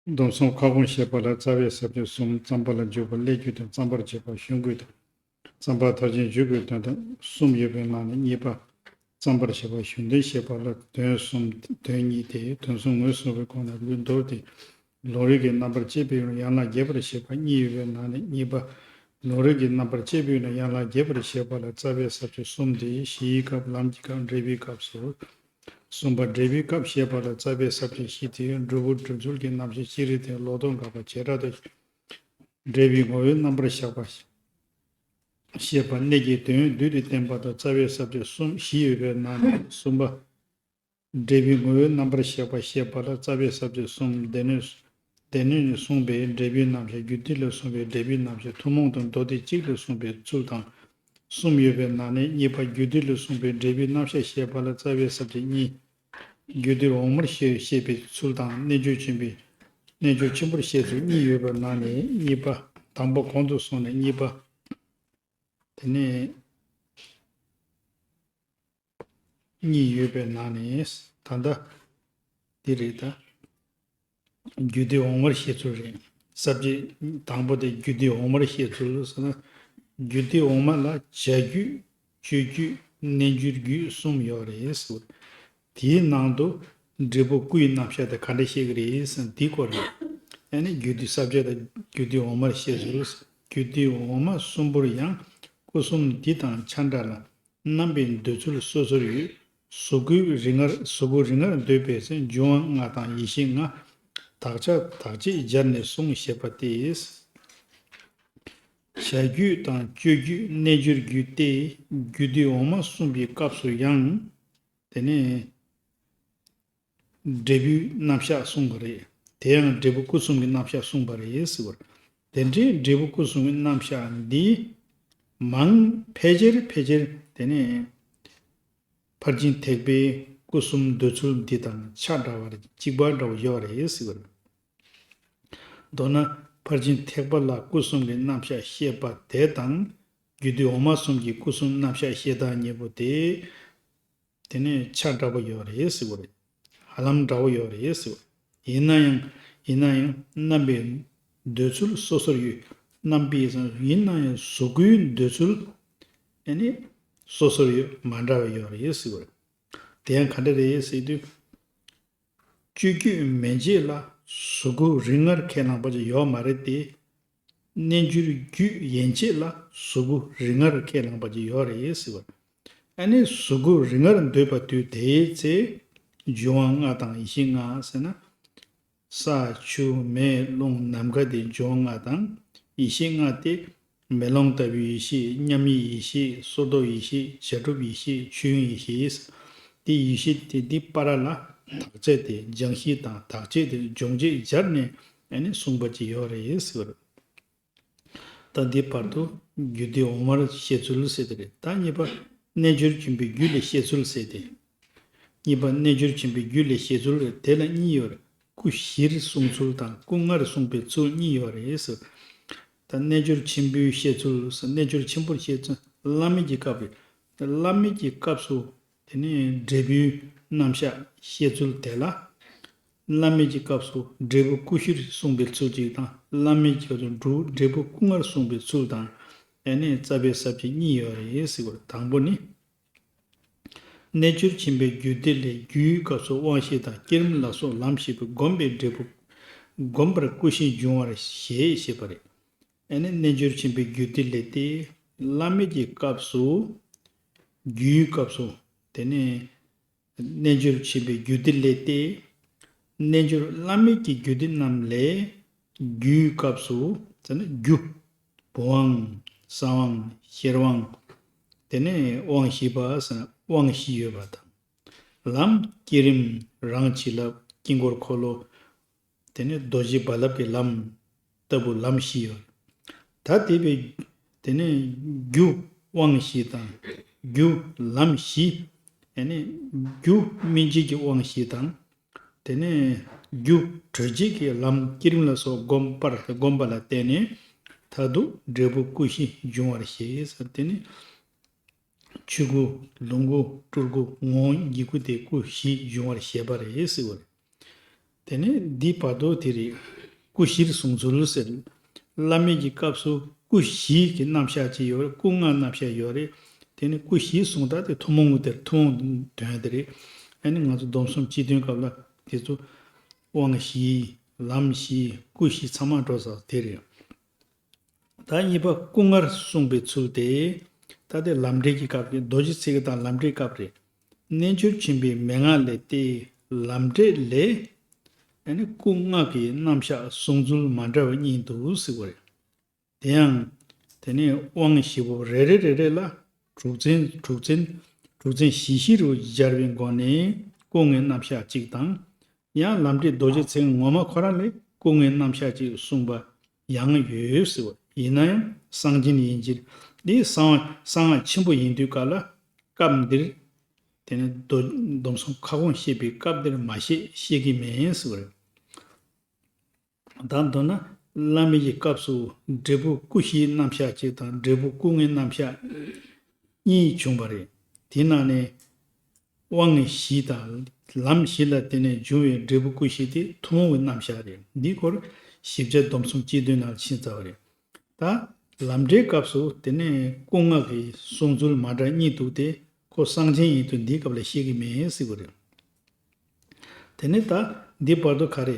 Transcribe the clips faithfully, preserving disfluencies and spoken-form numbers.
སྡོམ་གསུམ་ཁ་སྐོང་བཤད་པ་ལ་རྩ་བའི་ས་བཅད་གསུམ། རྩོམ་པ་ལ་འཇུག་པ་ཀླད་རྒྱུད་དང་རྩོམ་པར་བྱེད་པ་གཞུང་རྒྱུད་དང་། རྩོམ་པ་མཐར་ཕྱིན་འཇུག་པའི་དོན་དང་གསུམ་ཡོད་པའི་ནང་ནས་གཉིས་པ། རྩོམ་པར་བྱེད་པ་གཞུང་དོན་བཤད་པ་ལ་དོན་གསུམ་དོན་གཉིས་ཏེ། དོན་གསུམ་ངོས་བཟུང་བའི་སྒོ་ནས་ལུས་མདོར་བསྡུས་ལུང་རིགས་ཀྱི་རྣམ་པར་དཔྱད་པའི་ཡན་ལག་རྒྱས་པར་བཤད་པ་གཉིས་ཡོད་པའི་ནང་ནས་གཉིས་པ། ལུང་རིགས་ཀྱི་རྣམ་པར་དཔྱད་པའི་ཡན་ལག་རྒྱས་པར་བཤད་པ་ལ་རྩ་བའི་ས་བཅད་གསུམ་སྟེ། གཞིའི་སྐབས། ལམ་གྱི་སྐབས། འབྲས་བུའི་སྐབས་སོ། གསུམ་པ། འབྲས་བུའི་སྐབས་བཤད་པ་ལ་རྩ་བའི་ས་བཅད་བཞི་སྟེ། སྒྲུབ་པ་སྒྲུབ་ཚུལ་གྱི་རྣམ་གཞག་སྤྱིར་བསྟན། ལོག་རྟོག་དགག་པ་བྱེ་བྲག་ཏུ། འབྲས་བུའི་ངོ་བོའི་རྣམ་པར་བཞག་པ། བཤད་པ། གནད་ཀྱི་དོན་བསྡུས་ཏེ་བསྟན་པ་དང་རྩ་བའི་ས་བཅད་གསུམ་བཞི་ཡོད་པའི་ནང་ནས་གསུམ་པ། འབྲས་བུའི་ངོ་བོའི་རྣམ་པར་བཞག་པ་བཤད་པ་ལ་རྩ་བའི་ས་བཅད་གསུམ། སྡེ་སྣོད། སྡེ་སྣོད་ནས་གསུངས་པའི་འབྲས་བུའི་རྣམ་གཞག། རྒྱུ་མཐུན་ལས་གསུངས་པའི་འབྲས་བུའི་རྣམ་གཞག། ཐུན་མོང་དང་མདོ་སྡེ་གཅིག་ལས་གསུངས་པའི་ཚུལ་དང་། གསུམ་ཡོད་པའི་ནང་ནས་གཉིས་པ། རྒྱུ་མཐུན་ལས་གསུངས་པའི་འབྲས་བུའི་རྣམ་གཞག་བཤད་པ་ལ་རྩ་བའི་ས་བཅད་གཉིས། རྒྱུ་མཐུན་འོག་མར་བཤད་བཤད་པའི་ཚུལ་དང་། རྣལ་འབྱོར་ཆེན་པོའི། རྣལ་འབྱོར་ཆེན་པོར་བཤད་ཚུལ་གཉིས་ཡོད་པའི་ནང་ནས་གཉིས་པ། དང་པོ་གོང་དུ་སོང་ནས་གཉིས་པ། དེ་ནས་གཉིས་ཡོད་པའི་ནང་ནས་ད་ལྟ་འདི་རེད་ད། རྒྱུ་མཐུན་འོག་མར་བཤད་ཚུལ་རེད། ས་བཅད་དང་པོ་དེ་རྒྱུ་མཐུན་འོག་མར་བཤད་ཚུལ་ཟེར་ན། རྒྱུ་མཐུན་འོག་མ་ལ་བྱ་རྒྱུད། སྤྱོད་རྒྱུད། རྣལ་འབྱོར་རྒྱུད་གསུམ་ཡོད་རེད་ཟེར། དེའི་ནང་དུ་འབྲས་བུ་སྐུའི་རྣམ་གཞག་དེ་ག་འདྲ་བཤད་ཀྱི་རེད་ཟེར་ན་དེའི་སྐོར་རེད། ཨ་ནི་རྒྱུ་མཐུན་ས་བཅད་དང་རྒྱུ་མཐུན་འོག་མར་བཤད་ཚུལ། རྒྱུ་མཐུན་འོག་མ་གསུམ་པོར་ཡང་སྐུ་གསུམ་འདི་དང་ཆ་འདྲ་ལ། རྣམ་པའི་འདོད་ཚུལ་སོ་སོར་ཡོད། གཟུགས་སྐུའི་རིགས་ལྔར་གཟུགས་སྐུ་རིགས་ལྔར་འདོད་པས་འབྱུང་བ་ལྔ་དང་ཡེ་ཤེས་ལྔ། དག་བྱ་དག་བྱེད་སྦྱར་ནས་གསུངས་ཞེས་པ་སྟེ། བྱ་རྒྱུད་དང་སྤྱོད་རྒྱུད་རྣལ་འབྱོར་རྒྱུད་སྟེ། རྒྱུ་མཐུན་འོག་མ་གསུངས་པའི་སྐབས་སུ་ཡང་། དེ་ནས། འབྲས་བུའི་རྣམ་གཞག་གསུངས་པ་རེད། དེ་ཡང་འབྲས་བུ་སྐུ་གསུམ་གྱི་རྣམ་གཞག་གསུངས་པ་རེད་ཟེར་བ། དེ་འདྲའི་འབྲས་བུ་སྐུ་གསུམ་གྱི་རྣམ་གཞག་འདི། མང་ཕལ་ཆེར་ཕལ་ཆེར་དེ་ནས་ཕར་ཕྱིན་ཐེག་པའི་སྐུ་གསུམ་འདོད་ཚུལ་འདི་དང་ཆ་འདྲ་བ་རེད། གཅིག་པ་འདྲ་བོ་ཡོད་རེད་ཟེར་བ། མདོར་ན་ཕར་ཕྱིན་ཐེག་པ་ལ་སྐུ་གསུམ་གྱི་རྣམ་གཞག་བཤད་པ་དེ་དང་རྒྱུ་མཐུན་འོག་མ་གསུམ་གྱི་སྐུ་གསུམ་རྣམ་གཞག་བཤད་སྟངས་གཉིས་པོ་དེ། དེ་ནས་ཆ་འདྲ་པོ་ཡོད་རེད་ཟེར་བ་རེད། ཧ་ལམ་འདྲ་པོ་ཡོད་རེད་ཟེར་བ། ཡིན་ན་ཡང་ཡིན་ན་ཡང་རྣམ་པའི་འདོད་ཚུལ་སོ་སོར་ཡོད། རྣམ་པའི་ཡིན་ན་ཡང་གཟུགས་སྐུའི་འདོད་ཚུལ་ཨ་ནི་སོ་སོར་ཡོད་མ་འདྲ་བ་ཡོད་རེད་ཟེར་བ་རེད། དེ་ཡང་ག་འདྲ་རེད་ཟེར་དུས། སྤྱོད་རྒྱུད་མན་ཆད་ལ་གཟུགས་སྐུ་རིགས་ལྔར་ཁས་བླངས་པ་ཅིག་ཡོད་མ་རེད་དེ། རྣལ་འབྱོར་རྒྱུད་ཡན་ཆད་ལ་གཟུགས་སྐུ་རིགས་ལྔར་ཁས་བླངས་པ་ཅིག་ཡོད་རེད་ཟེར་བ། ཨ་ནི་གཟུགས་སྐུ་རིགས་ལྔར་འདོད་པ་དུས་དེའི་ཚེ། འབྱུང་བ་ལྔ་དང་ཡེ་ཤེས་ལྔ་ཟེར་ན། ས་ཆུ་མེ་རླུང་ནམ་མཁའ་སྟེ་འབྱུང་བ་ལྔ་དང་ཡེ་ཤེས་ལྔ་སྟེ། མེ་ལོང་ལྟ་བུའི་ཡེ་ཤེས། མཉམ་ཉིད་ཡེ་ཤེས། སོར་རྟོག་ཡེ་ཤེས། བྱ་གྲུབ་ཡེ་ཤེས། ཆོས་དབྱིངས་ཡེ་ཤེས། དེ་ཡེ་ཤེས་དེ་འདི་པ་ར་ལ་དག་བྱ་སྟེ་སྦྱང་གཞི་དང་དག་བྱེད་དེ་སྦྱོང་བྱེད་སྦྱར་ནས་ཨ་ནི་གསུངས་པ་ཅིག་ཡོད་རེད་ཟེར་བ་རེད། ད་འདི་བར་དུ་རྒྱུ་མཐུན་འོག་མར་བཤད་ཚུལ་ཟེར་དེ་རེད། ད་གཉིས་པ་རྣལ་འབྱོར་ཆེན་པོའི་རྒྱུད་ལས་བཤད་ཚུལ་ཟེར་ཏེ། གཉིས་པ་རྣལ་འབྱོར་ཆེན་པོའི་རྒྱུད་ལས་བཤད་ཚུལ་རེད། དེ་ལ་གཉིས་ཡོད་རེད། སྐུ་བཞིར་གསུངས་ཚུལ་དང་སྐུ་ལྔར་གསུངས་པའི་ཚུལ་གཉིས་ཡོད་རེད་ཟེར། ད་རྣལ་འབྱོར་ཆེན་པོའི་བཤད་ཚུལ། རྣལ་འབྱོར་ཆེན་པོར་བཤད་ཚུལ་བླ་མེད་ཀྱི་སྐབས་རེད། བླ་མེད་ཀྱི་སྐབས་སུ་དེ་ནས་འབྲས་བུའི་རྣམ་གཞག་བཤད་ཚུལ་དེ་ལ། བླ་མེད་ཀྱི་སྐབས་སུ་འབྲས་བུ་སྐུ་བཞིར་གསུངས་པའི་ཚུལ་གཅིག་དང་། བླ་མེད་ཀྱི་སྐབས་སུ་འབྲུ་འབྲས་བུ་སྐུ་ལྔར་གསུངས་པའི་ཚུལ་དང་། ཨ་ནི་རྩ་བའི་ས་བཅད་གཉིས་ཡོད་རེད་ཟེར་བ་རེད། དང་པོ་ནི། རྣལ་འབྱོར་ཆེན་པོའི་རྒྱུད་སྡེ་ལས་རྒྱུའི་སྐབས་སུ་དབང་བཞི་དང་བསྐྱེད་རིམ་ལ་སོགས་ལམ་བཞི་པོས་བསྒོམས་པའི་འབྲས་བུ། བསྒོམས་པར་སྐུ་བཞི་འབྱུང་བར་བཞེད་ཅེས་པ་རེད། ཨ་ནི་རྣལ་འབྱོར་ཆེན་པོའི་རྒྱུད་སྡེ་ལས་ཏེ། བླ་མེད་ཀྱི་སྐབས་སུ། རྒྱུའི་སྐབས་སུ། དེ་ནས། རྣལ་འབྱོར་ཆེན་པོའི་རྒྱུད་སྡེ་ལས་ཏེ། རྣལ་འབྱོར་བླ་མེད་ཀྱི་རྒྱུད་སྡེ་རྣམས་ལས། རྒྱུའི་སྐབས་སུ། ཟེར་ན་རྒྱུ། བུམ་དབང་། གསང་དབང་། ཤེར་དབང་། དེ་ནས་དབང་བཞི་པ་ཟེར་ན་དབང་བཞི་ཡོད་པ་དང་། ལམ་བསྐྱེད་རིམ་རང་བྱིན་རླབས་དཀྱིལ་འཁོར་འཁོར་ལོ། དེ་ནས་རྡོ་རྗེ་རྦ་རླབས་ཀྱི་ལམ་ལྟ་བུ་ལམ་བཞི་ཡོད། ད་དེ་བས་དེ་ནས་རྒྱུ་དབང་བཞི་དང་རྒྱུ་ལམ་བཞི། ཡང་ནས་རྒྱུ་སྨིན་བྱེད་ཀྱི་དབང་བཞི་དང་། དེ་ནས་རྒྱུ་གྲོལ་བྱེད་ཀྱི་ལམ་བསྐྱེད་རིམ་ལ་སོགས་བསྒོམ་པར་བསྒོམ་པ་ལ་བརྟེན་ནས་མཐར་ཐུག་འབྲས་བུ་སྐུ་བཞི་འབྱུང་བར་བཞེད་ཟེར། དེ་ནི་ཆོས་སྐུ། ལོངས་སྐུ། སྤྲུལ་སྐུ། ངོ་བོ་ཉིད་སྐུ་སྟེ་སྐུ་བཞི་འབྱུང་བར་བཞེད་པ་རེད་ཟེར་བ་རེད། དེ་ནས་འདི་བར་དོ་དེ་རེད། སྐུ་བཞིར་གཟུང་ཚུལ་ཟེར། བླ་མེད་ཀྱི་སྐབས་སུ་སྐུ་བཞི་གི་རྣམ་གཞག་ཅིག་ཡོད་རེད། སྐུ་ལྔ་རྣམ་གཞག་ཡོད་རེད། དེ་ནས་སྐུ་བཞི་གསུངས་ད་དེ་ཐུན་མོང་དེར་ཐུན་མོང་དོན་དེ་རེད། ཨ་ནི་ང་ཚོ་སྡོམ་གསུམ་སྤྱི་དོན་སྐབས་ལ་དེ་ཚོ་དབང་བཞི། ལམ་བཞི། སྐུ་བཞི་ཚང་མ་འགྲོ་ས་དེ་རེད། ད་གཉིས་པ་སྐུ་ལྔར་གསུངས་པའི་ཚུལ་དེ། ད་དེ་ལམ་འབྲས་ཀྱི་སྐབས་རེད། རྡོ་རྗེ་ཚིག་དང་ལམ་འབྲས་སྐབས་རེད། རྣལ་འབྱོར་ཆེན་པོའི་མན་ངག་ལས་ཏེ། ལམ་འབྲས་ལས། ཨ་ནི་སྐུ་ལྔ་གི་རྣམ་གཞག་གཟུང་ཚུལ་མ་འདྲ་བ་གཉིས་འདུག་ཟེར་བ་རེད། དེ་ཡང་། དེ་ནས་དབང་བཞི་པོ་རེ་རེ་རེ་རེ་ལ་དྲུག་ཚན་དྲུག་ཚན་དྲུག་ཚན་བཞི་བཞི་རུ་སྦྱར་བའི་སྒོ་ནས་སྐུ་ལྔའི་རྣམ་གཞག་གཅིག་དང་། ཡང་ལམ་འབྲས་རྡོ་རྗེ་ཚེ་དབང་ངོ་མ་ཁོ་རང་ལས་སྐུ་ལྔའི་རྣམ་གཞག་ཅིག་གསུངས་པ་ཡང་ཡོད་ཟེར་བ། ཡིན་ན་ཡང་གསང་ཆེན་ཡིན་ཕྱིར། འདི་གསང་བ་གསང་བ་ཆེན་པོ་ཡིན་དུས་ག་ལ་སྐབས་འདིར། དེ་ནི་མདོ་སྡོམ་གསུམ་ཁ་སྐོང་བཤད་པའི་སྐབས་འདིར་མ་བཤད་བཤད་ཀྱི་མེད་ཟེར་བ་རེད། ད་མདོར་ན་བླ་མེད་ཀྱི་སྐབས་སུ་འབྲས་བུ་སྐུ་བཞིའི་རྣམ་གཞག་གཅིག་དང་འབྲས་བུ་སྐུ་ལྔའི་རྣམ་གཞག་གཉིས་བྱུང་བ་རེད། དེ་ནང་ནས། དབང་བཞི་དང་ལམ་བཞི་ལ་བརྟེན་ནས་འབྱུང་བའི་འབྲས་བུ་སྐུ་བཞི་དེ་ཐུན་མོང་བའི་རྣམ་གཞག་རེད། འདིའི་སྐོར་ཞིབ་ཆ་སྡོམ་གསུམ་སྤྱི་དོན་ནང་ཕྱིན་ཚར་བ་རེད། ད་ལམ་འབྲས་སྐབས་སུ་དེ་ནས་སྐུ་ལྔ་གི་གསུང་ཚུལ་མ་འདྲ་གཉིས་འདུག་སྟེ་ཁོ་གསང་ཆེན་ཡིན་དུས་འདིའི་སྐབས་ལ་བཤད་ཀྱི་མེད་ཟེར་བ་རེད། དེ་ནས་ད་འདི་བར་དུ་ག་རེ།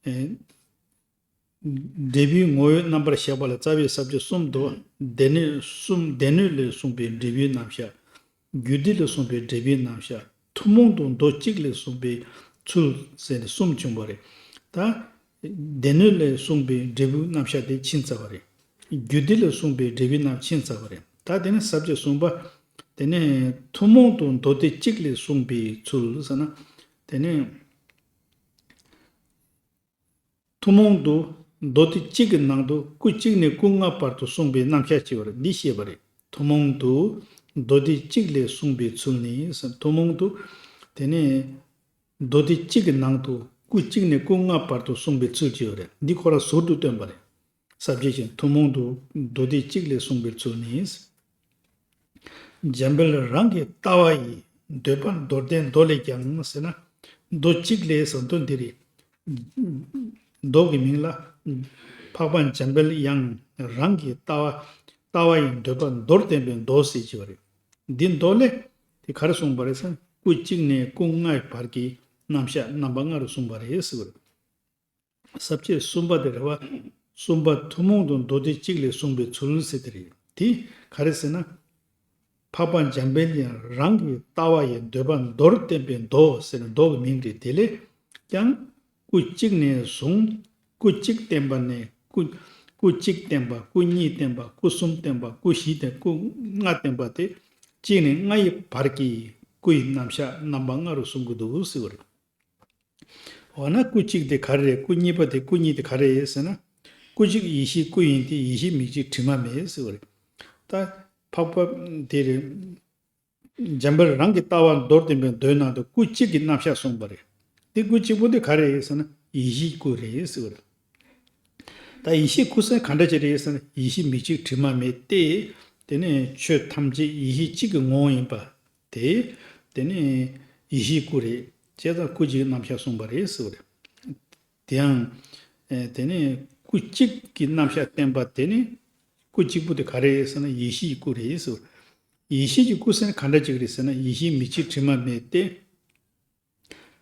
ཨེ། འབྲས་བུའི་ངོ་བོའི་རྣམ་པར་བཞག་པ་ལ་རྩ་བའི་ས་བཅད་གསུམ་དུ། སྡེ་སྣོད་གསུམ། སྡེ་སྣོད་ལས་གསུངས་པའི་འབྲས་བུའི་རྣམ་གཞག་རྒྱུད་སྡེ་ལས་གསུངས་པའི་འབྲས་བུའི་རྣམ་གཞག་ཐུན་མོང་དུ་མདོ་གཅིག་ལས་གསུངས་པའི་ཚུལ་ཟེར་ནས་གསུམ་བྱུང་བ་རེད། ད་སྡེ་སྣོད་ལས་གསུངས་པའི་འབྲས་བུའི་རྣམ་གཞག་དེ་ཕྱིན་ཚར་བ་རེད། རྒྱུད་སྡེ་ལས་གསུངས་པའི་འབྲས་བུའི་རྣམ་ཕྱིན་ཚར་བ་རེད། ད་དེ་ནས་ས་བཅད་གསུམ་པ། དེ་ནས་ཐུན་མོང་དུ་མདོ་སྡེ་གཅིག་ལས་གསུངས་པའི་ཚུལ་ཟེར་ན། དེ་ནས། ཐུན་མོང་དུ་མདོ་སྡེ་གཅིག་གི་ནང་དུ་སྐུ་གཅིག་ནས་སྐུ་ལྔ་བར་དུ་གསུངས་པའི་རྣམ་གཞག་ཅེས་པ་འདི་བཤད་པ་རེད། ཐུན་མོང་དུ་མདོ་སྡེ་གཅིག་ལས་གསུངས་པའི་ཚུལ་ནི། ཐུན་མོང་དུ། དེ་ནས་མདོ་སྡེ་གཅིག་གི་ནང་དུ་སྐུ་གཅིག་ནས་སྐུ་ལྔ་བར་དུ་གསུངས་པའི་ཚུལ་ཅེས་པ་རེད། འདི་ཁོ་རང་ཟུར་དུ་སྟོན་པ་རེད། ས་བཅད་ཅན་ཐུན་མོང་དུ་མདོ་སྡེ་གཅིག་ལས་གསུངས་པའི་ཚུལ་ནི། འཇམ་དཔལ་རང་གི་ལྟ་བ་ཡི། འདོད་པ་མདོར་བསྟན་མདོ་ལས་ཀྱང་ཟེར་ན། མདོ་གཅིག་ལས་ཟེར་མདོ་འདི་རེད། མདོ་གི་མིང་ལ། འཕགས་པ་འཇམ་དཔལ་དབྱངས་རང་གི་ལྟ་བ། ལྟ་བ་ཡི་འདོད་པ་མདོར་བསྟན་པའི་མདོ་ཟེར་གྱི་བ་རེད། འདི་མདོ་ལས། དེ་ག་རེ་གསུངས་པ་རེད་ཟེར་ན། སྐུ་གཅིག་ནས་སྐུ་ལྔའི་བར་གྱི་རྣམ་གཞག་རྣམ་པ་ལྔ་རུ་གསུངས་པ་རེད་ཟེར་བ་རེད། ས་བཅད་གསུམ་པ་དེ་རེད་བ། གསུམ་པ་ཐུན་མོང་དུ་མདོ་སྡེ་གཅིག་ལས་གསུངས་པའི་ཚུལ་ཟེར་དེ་རེད། དེ་ག་རེ་ཟེར་ན། འཕགས་པ་འཇམ་དཔལ་དབྱངས་རང་གི་ལྟ་བ་ཡི་འདོད་པ་མདོར་བསྟན་པའི་མདོ་ཟེར་ན་མདོ་གི་མིང་རེད། དེ་ལས་ཀྱང་སྐུ་གཅིག་ནས་བཟུང་། སྐུ་གཅིག་བསྟན་པ་ནས་སྐུ། སྐུ་གཅིག་བསྟན་པ། སྐུ་གཉིས་བསྟན་པ། སྐུ་གསུམ་བསྟན་པ། སྐུ་བཞི་བསྟན། སྐུ་ལྔ་བསྟན་པ་དེ། གཅིག་ནས་ལྔ་ཡི་བར་གྱི་སྐུ་ཡི་རྣམ་གཞག་རྣམ་པ་ལྔ་རུ་གསུང་གི་འདུག་ཟེར་བ་རེད། འོ་ན་སྐུ་གཅིག་དེ་ག་རེ་རེད། སྐུ་གཉིས་པ་དེ། སྐུ་གཉིས་དེ་ག་རེ་རེད་ཟེར་ན། སྐུ་གཅིག་ཡེ་ཤེས་སྐུ་ཡིན་ཏེ། ཡེ་ཤེས་མིག་གཅིག་དྲི་མ་མེད་ཟེར་བ་རེད། ད་འཕགས་པ་དེ་རེད། འཇམ་དཔལ་རང་གི་ལྟ་བ་མདོར་བསྟན་པའི་མདོའི་ནང་དུ་སྐུ་གཅིག་གི་རྣམ་གཞག་གསུངས་པ་རེད། དེ་སྐུ་གཅིག་པོ་དེ་ག་རེ་རེད་ཟེར་ན། ཡེ་ཤེས་སྐུ་རེད་ཟེར་བ་རེད། ད་ཡེ་ཤེས་སྐུ་ཟེར་ག་འདྲ་ཅིག་རེད་ཟེར་ན། ཡེ་ཤེས་མིག་གཅིག་དྲི་མ་མེད་དེ། དེ་ནས་ཆོས་ཐམས་ཅད་ཡེ་ཤེས་གཅིག་གི་ངོ་བོ་ཡིན་པ། དེ། དེ་ནི་ཡེ་ཤེས་སྐུ་རེད། བྱས་ཙང་སྐུ་གཅིག་གི་རྣམ་གཞག་གསུངས་པ་རེད་ཟེར་བ་རེད། དེ་ཡང་། ཨེ། དེ་ནི་སྐུ་གཅིག་གི་རྣམ་གཞག་བསྟན་པ་དེ་ནི། སྐུ་གཅིག་པུ་དེ་ག་རེ་རེད་ཟེར་ན། ཡེ་ཤེས་ཀྱི་སྐུ་རེད་ཟེར་བ། ཡེ་ཤེས་ཀྱི་སྐུ་ཟེར་ན་ག་འདྲ་ཅིག་རེད་ཟེར་ན། ཡེ་ཤེས་མིག་གཅིག་དྲི་མ་མེད་དེ།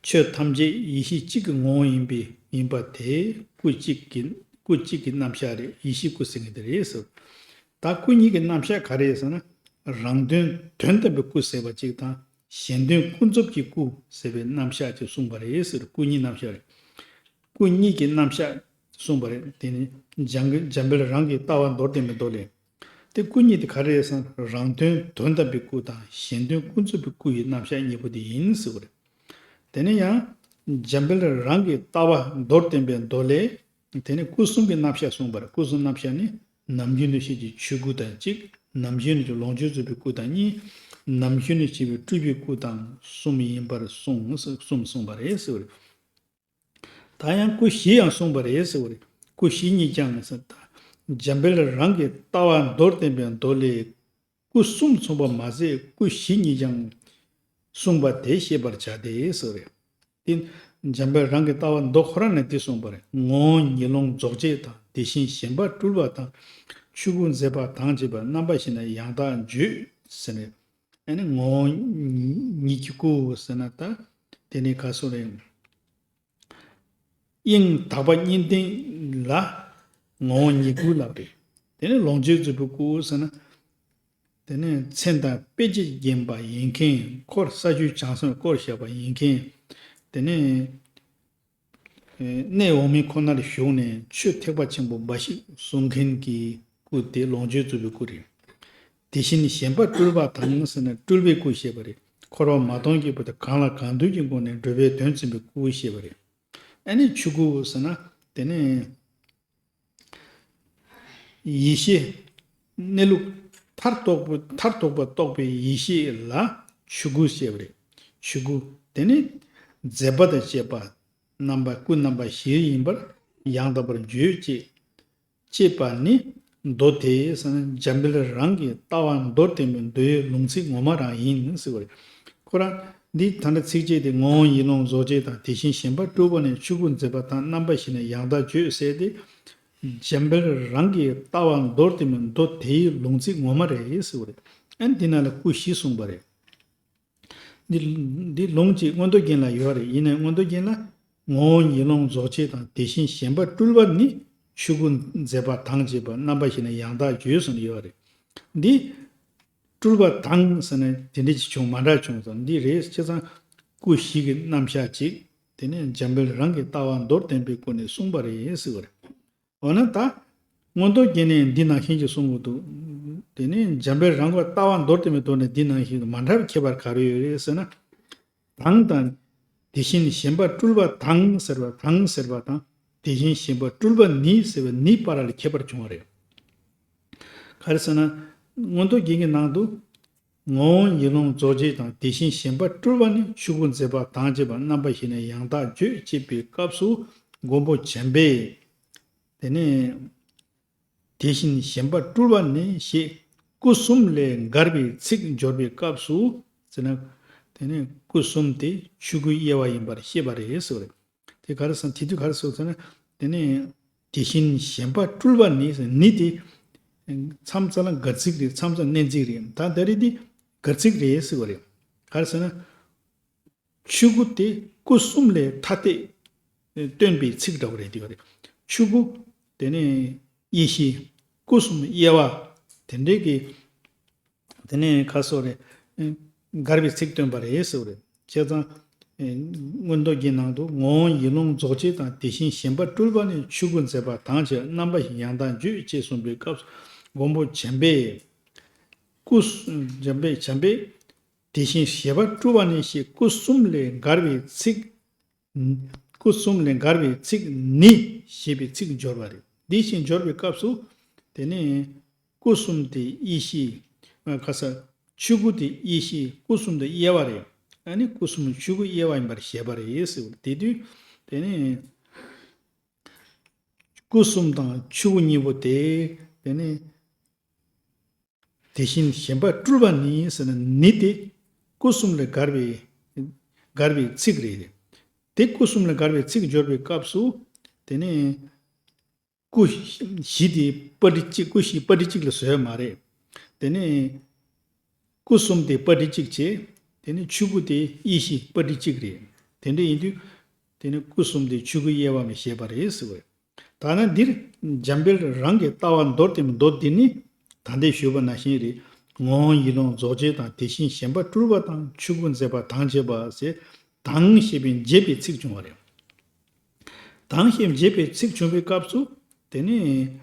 ཆོས་ཐམས་ཅད་ཡེ་ཤེས་གཅིག་གི་ངོ་བོ་ཡིན་པའི་ཡིན་པ་དེ་སྐུ་གཅིག་གི་སྐུ་གཅིག་གི་རྣམ་གཞག་རེད། ཡེ་ཤེས་སྐུ་ཟེར་མཁན་དེ་རེད་ཟེར། ད་སྐུ་གཉིས་ཀྱི་རྣམ་གཞག་ག་རེ་རེད་ཟེར་ན། རང་དོན་དོན་དམ་པའི་སྐུ་ཟེར་བ་གཅིག་དང་། གཞན་དོན་ཀུན་རྫོབ་ཀྱི་སྐུ་ཟེར་བའི་རྣམ་གཞག་ཅིག་གསུངས་པ་རེད་ཟེར། སྐུ་གཉིས་རྣམ་གཞག་རེད། སྐུ་གཉིས་ཀྱི་རྣམ་གཞག་གསུངས་པ་རེད། དེ་ནི་འཇམ་འཇམ་དཔལ་རང་གི་ལྟ་བ་མདོར་བསྟན་པའི་མདོ་ལས། དེ་སྐུ་གཉིས་དེ་ག་རེ་རེད་ཟེར་ན། རང་དོན་དོན་དམ་པའི་སྐུ་དང་གཞན་དོན་ཀུན་རྫོབ་པའི་སྐུ་ཡི་རྣམ་གཞག་གཉིས་པོ་དེ་ཡིན་ཟེར་བ་རེད། དེ་ནས་ཡང་འཇམ་དཔལ་རང་གི་ལྟ་བ་མདོར་བསྟན་པའི་མདོ་ལས། དེ་ནས་སྐུ་གསུམ་གྱི་རྣམ་གཞག་གསུངས་པ་རེད། སྐུ་གསུམ་རྣམ་གཞག་ནི། ནམ་རྒྱུན་དུ་བཤད་ཀྱི་ཆོས་སྐུ་དང་གཅིག། ནམ་རྒྱུན་དུ་ལོངས་སྤྱོད་རྫོགས་པའི་སྐུ་དང་གཉིས། ནམ་རྒྱུན་དུ་བྱེད་པའི་སྤྲུལ་པའི་སྐུ་དང་གསུམ་ཡིན་པར་གསུངས། གསུམ་གསུངས་པ་རེད་ཟེར་བ་རེད། ད་ཡང་སྐུ་བཞི་ཡང་གསུངས་པ་རེད་ཟེར་བ་རེད། སྐུ་བཞི་ཉིད་ཀྱང་ཟེར། ད་འཇམ་དཔལ་རང་གི་ལྟ་བ་མདོར་བསྟན་པའི་མདོ་ལས། སྐུ་གསུམ་མཚུངས་པ་མ་ཟད་སྐུ་བཞི་ཉིད་ཀྱང་གསུངས་པ་དེ་ཤེས་པར་བྱ་སྟེ་ཟེར་བ་རེད། དེ་ འཇམ་དཔལ་རང་གི་ལྟ་བ་མདོ་ཁོ་རང་ནས་འདི་གསུངས་པ་རེད། ངོ་བོ་ཉིད་ལོངས་རྫོགས་བྱེད་དང་། དེ་བཞིན་གཞན་པ་སྤྲུལ་པ་དང་། ཆོས་སྐུ་མཛད་པ་དང་བཅས་པ། རྣམ་པ་བཞི་ནས་ཡང་དག་བརྗོད་ཟེར་ནས། ཨ་ནི་ངོ་བོ་ཉིད་ཀྱི་སྐུ་ཟེར་ན་ད་དེ་ནི་ག་སོ་རེད། དབྱིངས་དག་པ་གཉིས་ལྡན་ལ་ངོ་བོ་ཉིད་སྐུ་ལབ་རེད། དེ་ནི་ལོངས་སྤྱོད་རྫོགས་པའི་སྐུ་ཟེར་ན། དེ་ནས་མཚན་དང་དཔེ་བྱད་བརྒྱན་པ་ཡིན་མཁན། འཁོར་ས་བཅུའི་བྱང་སེམས་བསྐོར་བཞག་པ་ཡིན་མཁན། དེ་ནས་གནས་འོག་མིན་ཁོ་ནར་བཞུགས་ནས་ཆོས་ཐེག་པ་ཆེན་པོ་འབའ་ཞིག་གསུང་མཁན་གྱི་སྐུ་དེ་ལོངས་སྤྱོད་རྫོགས་པའི་སྐུ་རེད། དེ་བཞིན་གཞན་པ་སྤྲུལ་པ་དང་ཟེར་ན་སྤྲུལ་པའི་སྐུ་ཞེས་པ་རེད། འཁོར་བ་མ་སྟོངས་ཀྱི་བར་དུ་གང་ལ་གང་འདུལ་གྱི་སྒོ་ནས་སྒྲུབ་པའི་དོན་བྱེད་པའི་སྐུ་ཞེས་པ་རེད། ཨ་ནི་ཆོས་སྐུ་ཟེར་ན་དེ་ནས། ཡེ་ཤེས། གནས་ལུགས་མཐར་ཐུག་པ་མཐར་ཐུག་པ་རྟོགས་པའི་ཡེ་ཤེས་ལ་ཆོས་སྐུ་ཞེས་པ་རེད། ཆོས་སྐུ་དེ་ནི་མཛད་པ་དང་བཅས་པ་རྣམ་པ་སྐུ་རྣམ་པ་བཞི་ཡིན་པར་ཡང་དག་པར་བརྗོད་ཅེས། ཅེས་པ་ནི་མདོ་དེ་ཟེར་ན་འཇམ་དཔལ་རང་གི་ལྟ་བ་མདོར་བསྟན་པའི་མདོའི་ལུང་ཚིག་ངོ་མ་རང་ཡིན་ཟེར་བ་རེད། ཁོ་རང་འདི་ད་ལྟ་ཚིགས་བཅད་དེ་ངོ་བོ་ཉིད་ལོངས་རྫོགས་བྱེད་དང་། དེ་བཞིན་གཞན་པ་སྤྲུལ་པ་ནི་ཆོས་སྐུ་མཛད་པ་དང་། རྣམ་པ་བཞི་ནས་ཡང་དག་བརྗོད་ཟེར་ཏེ། འཇམ་དཔལ་རང་གི་ལྟ་བ་མདོར་བསྟན་པའི་མདོ་དེའི་ལུང་ཚིག་ངོ་མ་རེད་ཟེར་བ་རེད། ཨ་ནི་འདི་ནང་ལ་སྐུ་བཞི་གསུངས་པ་རེད། འདི་འདི་ལུང་གཅིག་མངོན་རྟོགས་རྒྱན་ལ་ཡོད་རེད། ཡིན་ནའི་མངོན་རྟོགས་རྒྱན་ལ་ངོ་བོ་ཉིད་ལོངས་རྫོགས་བྱེད་དང་། དེ་བཞིན་གཞན་པ་སྤྲུལ་པ་ནི་ཆོས་སྐུ་མཛད་པ་དང་བཅས་པ། རྣམ་པ་བཞི་ནས་ཡང་དག་བརྗོད་གསུངས་ཡོད་རེད། འདི་སྤྲུལ་པ་དང་ཟེར་ནས་དེ་འདྲ་ཅིག་བྱུང་མ་འདྲ་བྱུང་སོང་། འདི་རེད། བྱས་ཙང་སྐུ་བཞི་གི་རྣམ་གཞག་ཅིག་དེ་ནས་འཇམ་དཔལ་རང་གི་ལྟ་བ་མདོར་བསྟན་པའི་སྐུ་ནས་གསུངས་པ་རེད་ཟེར་བ་རེད། འོ་ན་ད་མངོན་རྟོགས་རྒྱན་ནས་འདི་ནང་བཞིན་གྱི་གསུང་གི་འདུག་དེ་ནས་འཇམ་དཔལ་རང་གི་ལྟ་བ་མདོར་བསྟན་པའི་མདོ་ནས་འདི་ནང་བཞིན་དུ་མ་འདྲ་བའི་ཁྱད་པར་ག་རེ་ཡོད་རེད་ཟེར་ན། དང་དང་། དེ་བཞིན་གཞན་པ་སྤྲུལ་པ་དང་ཟེར་བ་དང་ཟེར་བ་དང་། དེ་བཞིན་གཞན་པ་སྤྲུལ་པ་ནི་ཟེར་བ་ནི་བར་ལ་ཁྱད་པར་བྱུང་བ་རེད། ག་རེ་ཟེར་ན། མངོན་རྟོགས་རྒྱན་གྱི་ནང་དུ། ངོ་བོ་ཉིད་ལོངས་རྫོགས་བྱེད་དང་། དེ་བཞིན་གཞན་པ་སྤྲུལ་པ་ནི་ཆོས་སྐུ་མཛད་པ་དང་བཅས་པ། རྣམ་པ་བཞི་ནས་ཡང་དག་བརྗོད་ཅེས་པའི་སྐབས་སུ་མགོན་པོ་བྱམས་པས། དེ་ནས། དེ་བཞིན་གཞན་པ་སྤྲུལ་པ་ནི་ཞེས་སྐུ་གསུམ་ལས་འགལ་བའི་ཚིག་སྦྱོར་བའི་སྐབས་སུ་ཟེར་ན། དེ་ནས་སྐུ་གསུམ་དེ་ཆོས་སྐུའི་དབྱེ་བ་ཡིན་པར་བཤད་པ་རེད་ཟེར་བ་རེད། དེ་ག་རེ་ཟེར་དེ་དུས་ག་རེ་ཟེར་ཟེར་ན། དེ་ནས་དེ་བཞིན་གཞན་པ་སྤྲུལ་པ་ནི་ཟེར་ནི་དེ། མཚམས་མཚམས་ལ་འགལ་ཚིག་རེད། མཚམས་མཚམས་གནས་ཚིག་རེད། ད་ད་རེས་དེ་འགལ་ཚིག་རེད་ཟེར་བ་རེད། ག་རེ་ཟེར་ན། ཆོས་སྐུ་དེ་སྐུ་གསུམ་ལས་ཐ་དད་སྟོན་པའི་ཚིག་འདྲ་བོ་རེད་དེ་བ་རེད། ཆོས་སྐུ་དེ་ནས་ཡེ་ཤེས་སྐུ་གསུམ་དབྱེ་བ་དེ་འདྲའི་གི་དེ་ནས་ཁ་སོ་རེད། འགལ་བའི་ཚིག་སྟོན་པ་རེད་ཟེར་བ་རེད། བྱས་ཙང་མངོན་རྟོགས་ཀྱི་ནང་དུ་ངོ་བོ་ཡིད་ལོངས་རྫོགས་བྱེད་དང་། དེ་བཞིན་གཞན་པ་སྤྲུལ་པ་ནི་ཆོས་སྐུ་མཛད་པ་དང་བཅས། རྣམ་པ་བཞི་ཡང་དག་བརྗོད་ཅེས་གསུངས་པའི་སྐབས་སུ་མགོན་པོ་བྱམས་པས་སྐུ་བྱམས་པས་བྱམས་པས། དེ་བཞིན་གཞན་པ་སྤྲུལ་པ་ནི་ཞེས་སྐུ་གསུམ་ལས་འགལ་བའི་ཚིག་སྐུ་གསུམ་ལས་འགལ་བའི་ཚིག་ནི་ཞེས་པའི་ཚིག་སྦྱོར་བ་རེད། འདི་བཞིན་སྦྱོར་བའི་སྐབས་སུ། དེ་ནི་སྐུ་གསུམ་དེ་ཡེ་ཤེས། ཁ་ས་ཆོས་སྐུ་དེ་ཡེ་ཤེས་སྐུ་གསུམ་དེ་དབྱེ་བ་རེད། ཨ་ནི་སྐུ་གསུམ་ཆོས་སྐུ་དབྱེ་བ་ཡིན་པར་བཤད་པ་རེད་ཟེར་བ་དེ་དུས། དེ་ནི་སྐུ་གསུམ་དང་ཆོས་སྐུ་གཉིས་པོ་དེ། དེ་ནི། དེ་བཞིན་གཞན་པ་སྤྲུལ་པ་ནི་ཟེར་ན་ནི་དེ་སྐུ་གསུམ་ལས་འགལ་བའི་འགལ་བའི་ཚིག་རེད། དེ་སྐུ་གསུམ་ལས་འགལ་བའི་ཚིག་སྦྱོར་བའི་སྐབས་སུ། དེ་ནས་སྐུ་བཞི་དེ་པ་ཊི་གཅིག་སྐུ་བཞི་པ་ཊི་གཅིག་ལ་བཟོས་མ་རེད། དེ་ནས་སྐུ་གསུམ་དེ་པ་ཊི་གཅིག་བྱས། དེ་ནས་ཆོས་སྐུ་དེ་ཡེ་ཤེས་པ་ཊི་གཅིག་རེད། དེ་འདྲ་ཡིན་དུས། དེ་ནི་སྐུ་གསུམ་དེ་ཆོས་སྐུའི་དབྱེ་བ་མི་ཤེས་པ་རེད་ཟེར་བས། ད་ནི་འདིར་འཇམ་དཔལ་རང་གི་ལྟ་བ་མདོར་བསྟན་པའི་མདོ་འདི་ནི་ད་ལྟའི་ཞུས་པ་ནང་བཞིན་རེད། ངོ་བོ་ཡིད་ལོངས་རྫོགས་བྱེད་དང་། དེ་བཞིན་གཞན་པ་སྤྲུལ་པ་དང་། ཆོས་སྐུ་མཛད་པ་དང་བཅས་པ་ཟེར། དང་ཞེས་པའི་འབྱེད་པའི་ཚིག་བྱུང་བ་རེད། དང་ཞེས་འབྱེད་པའི་ཚིག་བྱུང་བའི་སྐབས་སུ། དེ་ནི།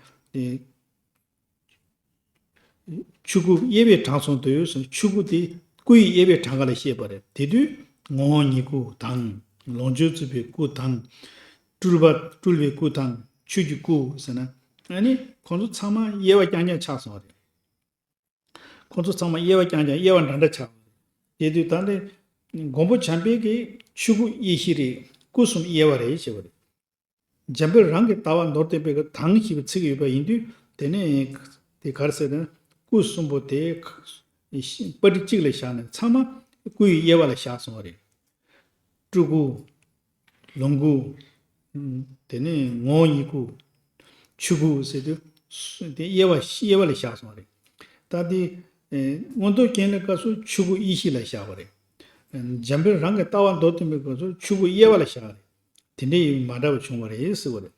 ཆོས་སྐུ་དབྱེ་བས་དྲངས་སོང་དུས་ཆོས་སྐུ་དེ་སྐུ་ཡི་དབྱེ་བས་དྲངས་ཀ་ལ་བཤད་པ་རེད། དེ་དུས་ངོ་བོ་ཉིད་སྐུ་དང་། ལོངས་སྤྱོད་རྫོགས་པའི་སྐུ་དང་། སྤྲུལ་པ་སྤྲུལ་པའི་སྐུ་དང་ཆོས་ཀྱི་སྐུ་ཟེར་ན། ཨ་ནི་ཁོང་ཚོ་ཚང་མ་དབྱེ་བ་རྐྱང་རྐྱང་ཆགས་སོང་བ་རེད། ཁོང་ཚོ་ཚང་མ་དབྱེ་བ་རྐྱང་རྐྱང་དབྱེ་བ་འདྲ་འདྲ་ཆགས་པ་རེད། དེ་དུས་ད་ནི་མགོན་པོ་བྱམས་པས་ཀྱིས་ཆོས་སྐུ་ཡེ་ཤེས་རེད། སྐུ་གསུམ་དབྱེ་བ་རེད་ཞེས་པ་རེད། འཇམ་དཔལ་རང་གི་ལྟ་བ་མདོར་བསྟན་པའི་གི་དང་ཞེས་པའི་ཚིག་ཡོད་པ་ཡིན་དུས། དེ་ནས་དེ་ག་རེ་ཟེར་ན། སྐུ་གསུམ་པོ་དེ་པ་ཊི་གཅིག་ལ་བཞག་ནས་ཚང་མ་སྐུ་ཡི་དབྱེ་བ་ལ་བཞག་སོང་བ་རེད། སྤྲུལ་སྐུ། ལོངས་སྐུ། དེ་ནས་ངོ་བོ་ཉིད་སྐུ། ཆོས་སྐུ་ཟེར་དུས་དེ་དབྱེ་བ་དབྱེ་བ་ལ་བཞག་སོང་བ་རེད། ད་དེ་མངོན་རྟོགས་རྒྱན་ལ་སྐབས་སུ་ཆོས་སྐུ་དབྱེ་གཞི་ལ་བཞག་པ་རེད། འཇམ་དཔལ་རང་གི་ལྟ་བ་མདོར་བསྟན་པའི་སྐབས་སུ་ཆོས་སྐུ་དབྱེ་བ་ལ་བཞག་པ་རེད། དེ་འདྲའི་མ་འདྲ་བ་བྱུང་བ་རེད་ཟེར་བ་རེད།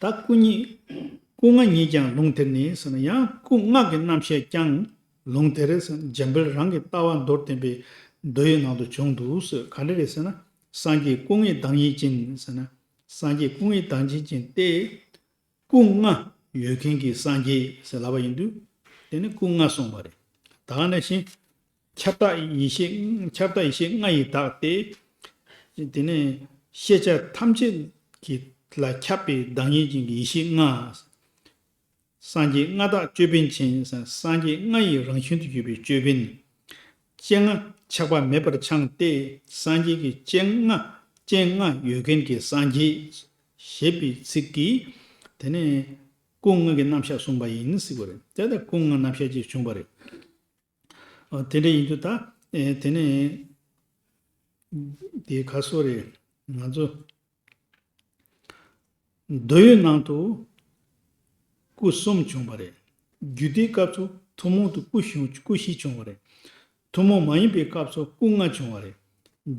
ད་སྐུ་གཉིས། སྐུ་ལྔ་ཉིད་ཀྱང་ལུང་དེར་ནི་ཟེར་ན་ཡང་སྐུ་ལྔ་གི་རྣམ་བཤད་ཀྱང་ལུང་དེར་ཟེར་ན་འཇམ་དཔལ་རང་གི་ལྟ་བ་མདོར་བསྟན་པའི་མདོ་ཡི་ནང་དུ་བྱུང་འདུག་ཟེར། ག་འདྲ་རེད་ཟེར་ན། སངས་རྒྱས་སྐུ་ལྔའི་བདག་ཉིད་ཅན་ཟེར་ན། སངས་རྒྱས་སྐུ་ལྔའི་བདག་ཉིད་ཅན་ཏེ། སྐུ་ལྔ་ཡོད་མཁན་གྱི་སངས་རྒྱས་ཟེར་ལབ་པ་ཡིན་དུས། དེ་ནི་སྐུ་ལྔ་གསུངས་པ་རེད། ད་ག་ནང་བཞིན། ཁྱབ་བདག་ཡེ་ཤེས། ཁྱབ་བདག་ཡེ་ཤེས་ལྔ་ཡི་བདག་སྟེ། དེ་ནས་ཤེས་བྱ་ཐམས་ཅད་ཀྱི་ལ་ཁྱབ་པའི་བདག་ཉིད་ཅན་གྱི་ཡེ་ཤེས་ལྔ། སངས་རྒྱས་ལྔ་བདག་ཅོད་པན་ཅན། སངས་རྒྱས་ལྔ་ཡི་རང་བཞིན་དུ་གྱུར་པའི་ཅོད་པན། སྤྱན་ལྔ་ཆགས་པ་མེད་པར་འཆང་སྟེ། སངས་རྒྱས་ཀྱི་སྤྱན་ལྔ། སྤྱན་ལྔ་ཡོད་མཁན་གྱི་སངས་རྒྱས་ཞེས་པའི་ཚིག་གིས། དེ་ནས་སྐུ་ལྔ་གི་རྣམ་གཞག་གསུངས་པ་ཡིན་ཟེར་བ་རེད། དེ་ལྟར་སྐུ་ལྔ་རྣམ་གཞག་ཅིག་བྱུང་བ་རེད། ཨ། དེ་འདྲ་ཡིན་དུས་ད། ཨེ། དེ་ནས་དེ་ག་སོ་རེད། ང་ཚོ་མདོ་ཡི་ནང་དུ་སྐུ་གསུམ་བྱུང་བ་རེད། རྒྱུད་སྡེའི་སྐབས་སུ་ཐུན་མོང་དུ་སྐུ་བཞི་སྐུ་བཞི་བྱུང་བ་རེད། ཐུན་མོང་མ་ཡིན་པའི་སྐབས་སུ་སྐུ་ལྔ་བྱུང་བ་རེད།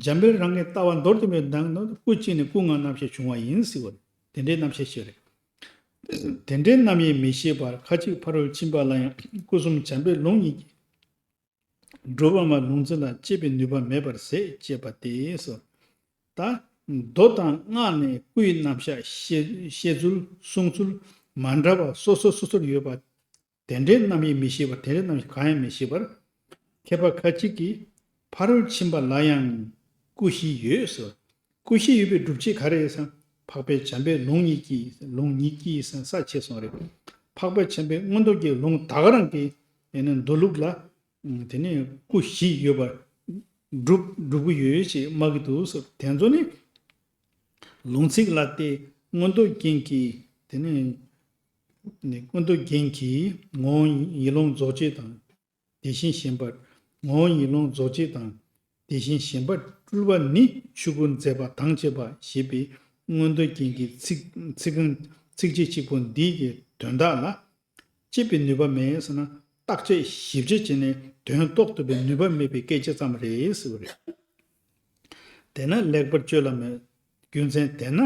འཇམ་དཔལ་རང་གི་ལྟ་བ་མདོར་བསྟན་པའི་གདམས་ངག་ནང་དུ་སྐུ་གཅིག་ནས་སྐུ་ལྔ་རྣམ་བཤད་བྱུང་བ་ཡིན་ཟེར་བ་རེད། དེ་འདྲའི་རྣམ་བཤད་ཞིག་རེད། དེ་འདྲའི་རྣམ་དབྱེ་མི་ཤེས་པར་ཁ་ཅིག་ཕ་རོལ་ཕྱིན་པ་ལ་ཡང་སྐུ་གསུམ་འཇམ་དཔལ་ལུང་ཉིད་ཀྱིས་སྒྲུབ་པ་མ་ལུང་འཛིན་ལ་དཔྱད་པའི་ནུས་པ་མེད་པར་ཟད་ཅེས་པ་སྟེ་སོ། ད་མདོ་དང་སྔགས་ནས་སྐུའི་རྣམ་གཞག་བཤད་བཤད་ཚུལ་གསུང་ཚུལ་མ་འདྲ་བ་སོ་སོ་སོ་སོར་ཡོད་པ། དེ་འདྲའི་རྣམ་དབྱེ་མི་ཤེས་པར་དེ་འདྲའི་རྣམ་གཞག་གང་ཡང་མི་ཤེས་པར། མཁས་པ་ཁ་ཅིག་གིས་ཕ་རོལ་ཕྱིན་པ་ལ་ཡང་སྐུ་བཞི་ཡོད་ཟེར། སྐུ་བཞི་ཡོད་པའི་སྒྲུབ་བྱེད་ག་རེ་ཡོད་ཟེར། འཕགས་པའི་བྱམས་པས་ལུང་ཉིད་ཀྱིས་ལུང་ཉིད་ཀྱིས་ཟེར་ས་ཕྱེ་སོང་རེད། འཕགས་པའི་བྱམས་པས་མངོན་རྟོགས་ཀྱི་ལུང་ད་ག་རང་གི་ཡང་ན་མདོ་ལུགས་ལ། དེ་ནས་སྐུ་བཞི་ཡོད་པར་སྒྲུབ་སྒྲུབ་ཀྱི་ཡོད་ཅེས་སྨྲ་གི་འདུག་ཟེར། དེ་ཚོ་ནི་ལུང་ཚིག་ལ་བལྟས་མངོན་རྟོགས་རྒྱན་གྱིས་དེ་ནས་ནི་མངོན་རྟོགས་རྒྱན་གྱིས་ངོ་བོ་ཡིད་ལུང་རྫོགས་བྱེད་དང་། དེ་བཞིན་གཞན་པ། ངོ་བོ་ཡིད་ལུང་རྫོགས་བྱེད་དང་། དེ་བཞིན་གཞན་པ་སྤྲུལ་པ་ནི་ཆོས་སྐུར་མཛད་པ་དང་བཅས་པ་ཞེས་པའི་མངོན་རྟོགས་རྒྱན་གྱི་ཚིག་ཚིག་རྐང་ཚིགས་བཅད་གཅིག་པོ་འདི་གི་དོན་དག་ལ། དཔྱད་པའི་ནུས་པ་མེད་ཟེར་ན་བརྟག་དཔྱད་ཞིབ་དཔྱད་བྱས་ནས་དོན་རྟོགས་ཐུབ་པའི་ནུས་པ་མེད་པའི་སྐད་ཆ་ཙམ་རེད་ཟེར་བ་རེད། དེས་ན་ལེགས་པར་དཔྱོད་ལ་མོས། རྒྱུ་མཚན་དེས་ན་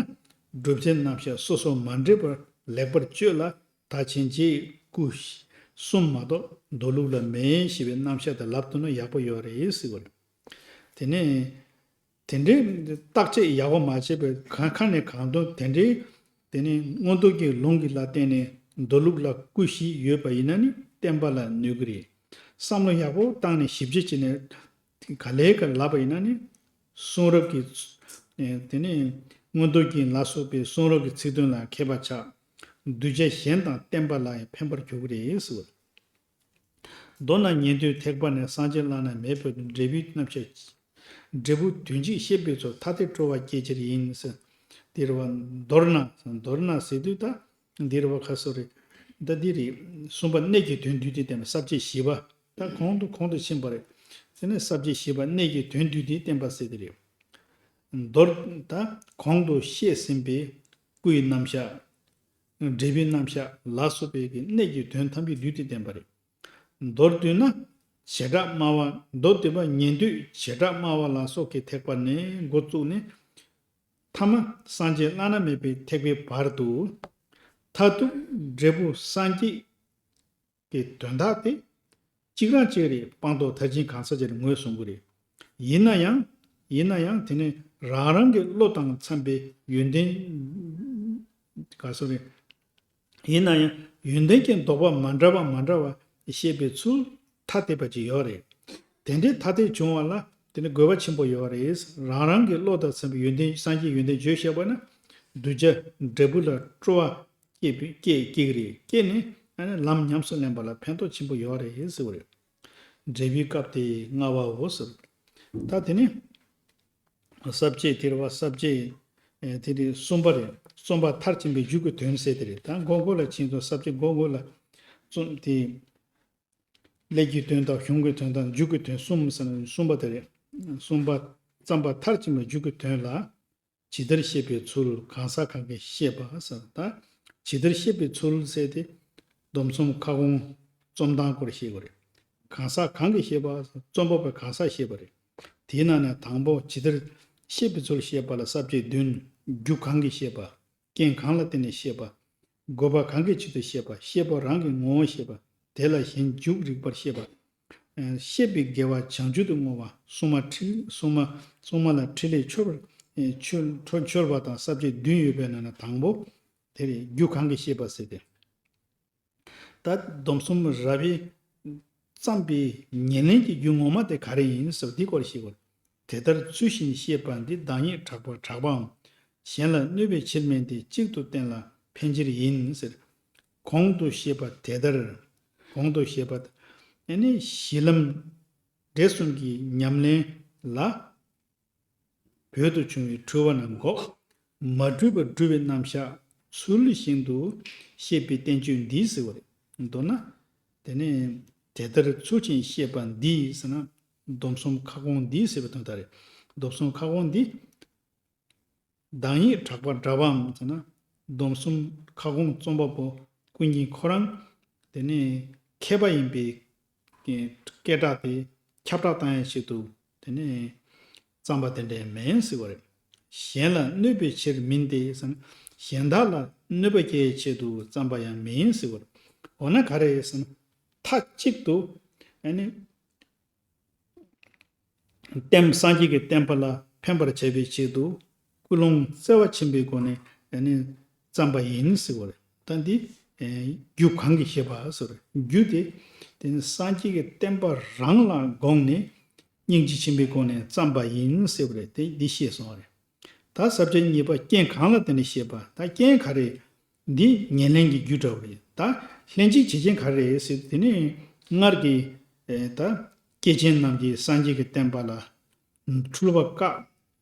སྒྲུབ་བྱེད་རྣམ་གཞག་སོ་སོ་མ་འདྲེས་པར་ལེགས་པར་དཔྱོད་ལ་ད་ཕྱིན་ཆད་སྐུ་གསུམ་མ་གཏོགས་མདོ་ལུགས་ལ་མེད་ཞེས་པའི་རྣམ་གཞག་དེ་ལབ་ཐུབ་ན་ཡག་པོ་ཡོད་རེད་ཟེར་བ་རེད། དེ་ནས་དེ་འདྲའི་བརྟག་དཔྱད་ཡག་པོ་མ་བྱས་པའི་གང་ཁ་ནས་གང་འདོན་དེ་འདྲའི། དེ་ནས་མངོན་རྟོགས་ཀྱི་ལུང་གི་ལ་བརྟེན་ནས་མདོ་ལུགས་ལ་སྐུ་བཞི་ཡོད་པ་ཡིན་ན་ནི་བསྟན་པ་ལ་གནོད་ཀྱི་རེད། བསམ་བློ་ཡག་པོ་བཏང་ནས་ཞིབ་དཔྱད་བྱས་ནས་ག་ལེ་ག་ལབ་པ་ཡིན་ན་ནི་གསུང་རབ་ཀྱི། ཨེ། དེ་ནས་མངོན་རྟོགས་རྒྱན་ལ་སོགས་པའི་གསུང་རབ་ཀྱི་ཚིག་དོན་ལ་མཁས་པ་ཆགས། གདུལ་བྱ་གཞན་དང་བསྟན་པ་ལ་ཡང་ཕན་པར་གྱུར་གྱི་རེད་ཟེར་བ། མདོར་ན་ཉན་ཐོས་ཐེག་པ་ནས་སངས་རྒྱས་བླ་ན་མེད་པའི་འབྲས་བུའི་རྣམ་གཞག་འབྲས་བུ་དོན་གཅིག་བཤད་པའི་ཚུལ་ཐ་དད་སྤྲོ་བ་སྐྱེད་ཕྱིར་ཡིན་ཟེར། འདིར་བ་མདོར་ན་མདོར་ན་ཟེར་དུས་ད་འདིར་བ་ཁ་སོ་རེད། ད་འདི་རེད། གསུམ་པ་གནད་ཀྱི་དོན་བསྡུས་ཏེ་བསྟན་པ་ས་བཅད་བཞི་པ། ད་གོང་དུ་གོང་དུ་ཕྱིན་པ་རེད། དེ་ནས་ས་བཅད་བཞི་པ་གནད་ཀྱི་དོན་བསྡུས་ཏེ་བསྟན་པ་ཟེར་དེ་རེད། མདོར་ད་གོང་དུ་བཤད་ཟིན་པའི་སྐུའི་རྣམ་གཞག་འབྲས་བུའི་རྣམ་གཞག་ལ་སོགས་པའི་གི་གནད་ཀྱི་དོན་ཐམས་ཅད་བསྡུས་ཏེ་བསྟན་པ་རེད། མདོར་བསྡུས་ན་བྱེ་བྲག་སྨྲ་བ་མདོར་བསྡུས་པ་ཉན་ཐོས་བྱེ་བྲག་སྨྲ་བ་ལ་སོགས་ཀྱི་ཐེག་པ་ནས་འགོ་བཙུགས་ནས་ཐ་མ་སངས་རྒྱས་བླ་ན་མེད་པའི་ཐེག་པའི་བར་དུ་མཐར་ཐུག་འབྲས་བུ་སངས་རྒྱས་ཀྱི་དོན་དག་དེ་གཅིག་རང་གཅིག་རེད། སྤངས་རྟོགས་མཐར་ཕྱིན་གང་ཟག་ཅེས་ངོས་བཟུང་གི་རེད། ཡིན་ན་ཡང་ཡིན་ན་ཡང་དེ་ནི་རང་རང་གི་བློ་དང་འཚམ་པའི་ཡོན་ཏན་ག་སོ་རེད། ཡིན་ན་ཡང་ཡོན་ཏན་གྱི་ལྡོག་པ་མ་འདྲ་བ་མ་འདྲ་བ་བཤད་པའི་ཚུལ་ཐ་དད་པ་ཅིག་ཡོད་རེད། དེ་འདྲའི་ཐ་དད་བྱུང་བ་ལ་དེ་ནི་དགོས་པ་ཆེན་པོ་ཡོད་རེད། རང་རང་གི་བློ་དང་འཚམ་པའི་ཡོན་ཏན་སངས་རྒྱས་ཡོན་ཏན་བརྗོད་བཤད་པ་ན་གདུལ་བྱ་འབྲས་བུ་ལ་སྤྲོ་བ་སྐྱེས་པའི་སྐྱེ་སྐྱེ་གི་རེད། སྐྱེས་ནས་ཨ་ནི་ལམ་ཉམས་སུ་ལེན་པ་ལ་ཕན་ཐོགས་ཆེན་པོ་ཡོད་རེད་ཟེར་བ་རེད། འབྲས་བུའི་སྐབས་དེ་ལྔ་པའོ་ཟེར། ད་དེ་ནི་ས་བཅད་དེ་རེད་བ། ས་བཅད་ཨེ་དེ་རེད། གསུམ་པ་རེད། གསུམ་པ་མཐར་ཕྱིན་པའི་མཇུག་གི་དོན་ཟེར་དེ་རེད། ད་མགོ་མགོ་ལ་ཕྱིན་སོང་། ས་བཅད་མགོ་མགོ་ལ་གསུམ་དེ་སླད་ཀྱི་དོན་དང་གཞུང་གི་དོན་དང་མཇུག་གི་དོན་གསུམ་ཟེར་ན་གསུམ་པ་དེ་རེད། གསུམ་པ་བརྩམས་པ་མཐར་ཕྱིན་པའི་མཇུག་གི་དོན་ལ། ཇི་ལྟར་བཤད་པའི་ཚུལ་གང་ཟག་གང་གིས་ཤེས་པ་ཟེར། ད་ཇི་ལྟར་བཤད་པའི་ཚུལ་ཟེར་ཏེ། སྡོམ་གསུམ་ཁ་སྐོང་རྩོམ་སྟངས་སྐོར་བཤད་དགོས་རེད། གང་ཟག་གང་གིས་ཤེས་པ་ཟེར། རྩོམ་པ་པོས་གང་ཟག་ཤེས་པ་རེད། དེའི་ནང་ནས་དང་པོ་ཇི་ལྟར་བཤད་པའི་ཚུལ་བཤད་པ་ལ་ས་བཅད་བདུན། རྒྱུ་གང་གིས་བཤད་པ། རྐྱེན་གང་ལ་བརྟེན་ནས་བཤད་པ། དགོས་པ་གང་གི་ཆེད་དུ་བཤད་པ། བཤད་པ་རང་གི་ངོ་བོ་བཤད་པ། དེ་ལ་གཞན་འཇུག་རིགས་པར་བཤད་པ། ཨ་བཤད་པའི་དགེ་བ་བྱང་ཆུབ་ཏུ་བསྔོ་བ། སྲུང་མ་ཁྲི་སྲུང་མ་སྲུང་མ་ལ་ཕྲིན་ལས་འཆོལ་བར་ཨེ་འཆོལ་འཆོལ་འཆོལ་བ་དང་ས་བཅད་བདུན་ཡོད་པའི་ནང་ནས་དང་པོ་དེ་རེད། རྒྱུ་གང་གིས་བཤད་པ་ཟེར་ཏེ། ད་སྡོམ་གསུམ་རབ་དབྱེ་བརྩམས་པའི་ཉེར་ལེན་གྱི་རྒྱུ་ངོ་མ་དེ་ག་རེ་ཡིན་ཟེར་བ་འདི་སྐོར་ཞིག་གོ། དེ་ལྟར་ཚུལ་བཞིན་བཤད་པ་འདི། བདག་ཉིད་གྲགས་པ་གྲགས་པའམ། གཞན་ལ་གནོད་པའི་ཕྱིར་མིན་ཏེ། གཅིག་ཏུ་བསྟན་ལ་ཕན་ཕྱིར་ཡིན་ཟེར། གོང་དུ་བཤད་པ་དེ་ལྟར། གོང་དུ་བཤད་པ་ཨ་ནི་གཞི་ལམ་འབྲས་གསུམ་གྱི་ཉམས་ལེན་ལ་བོད་དུ་བྱུང་བའི་འཁྲུལ་བ་རྣམས་འགོག་མ་འཁྲུལ་པ་སྒྲུབ་པའི་རྣམ་གཞག་ཚུལ་བཞིན་དུ་བཤད་པའི་བསྟན་བཅོས་འདི་ཟེར་བ་རེད། མདོར་ན། དེ་ནས་དེ་ལྟར་ཚུལ་བཞིན་བཤད་པ་འདི་ཟེར་ན། སྡོམ་གསུམ་ཁ་སྐོང་འདི་ཟེར་བའི་དོན་དག་རེད། སྡོམ་གསུམ་ཁ་སྐོང་འདི། བདག་ཉིད་གྲགས་པ་གྲགས་པའམ་ཟེར་ན། སྡོམ་གསུམ་ཁ་སྐོང་རྩོམ་པ་པོ་ཀུན་མཁྱེན་ཁོ་རང་དེ་ནས་མཁས་པ་ཡིན་པའི་སྐད་གྲགས་དེ་ཁྱབ་བསྒྲགས་བཏང་ཡའི་ཆེད་དུ་དེ་ནས་བརྩམས་པ་དེ་འདྲ་མིན་ཟེར་བ་རེད། གཞན་ལ་གནོད་པའི་ཕྱིར་མིན་ཏེ་ཟེར་ན། གཞན་དག་ལ་གནོད་པ་སྐྱེལ་ཡའི་ཆེད་དུ་བརྩམས་པ་ཡང་མིན་ཟེར་བ་རེད། འོ་ན་ག་རེ་ཟེར་ན། མཐའ་གཅིག་ཏུ་ཨ་ནི། བསྟན་སངས་རྒྱས་ཀྱི་བསྟན་པ་ལ་ཕན་པར་བྱ་བའི་ཆེད་དུ་ཀུན་སློང་བརྩེ་བ་ཆེན་པོའི་སྒོ་ནས་ཨ་ནི་བརྩམས་པ་ཡིན་ཟེར་བ་རེད། ད་འདི་ཨེ་རྒྱུ་གང་གིས་བཤད་པ་ཟེར་བ་རེད། རྒྱུ་དེ་དེ་ནི་སངས་རྒྱས་ཀྱི་བསྟན་པ་རང་ལ་དགོངས་ནས་སྙིང་རྗེ་ཆེན་པོའི་སྒོ་ནས་བརྩམས་པ་ཡིན་ཟེར་བ་རེད། དེ་འདི་ཤེས་སོང་བ་རེད། ད་ས་བཅད་གཉིས་པ་རྐྱེན་གང་ལ་བརྟེན་ནས་བཤད་པ། ད་རྐྱེན་ག་རེ། འདི་ཉེར་ལེན་གྱི་རྒྱུ་འདྲ་བ་རེད། ད་ལྷན་ཅིག་བྱེད་རྐྱེན་ག་རེ་རེད་ཟེར་དུས་དེ་ནི་སྔར་གྱི་ཨེ་ད་སྐྱེས་ཆེན་རྣམས་ཀྱིས་སངས་རྒྱས་ཀྱི་བསྟན་པ་ལ་འཁྲུལ་པ་བཀག་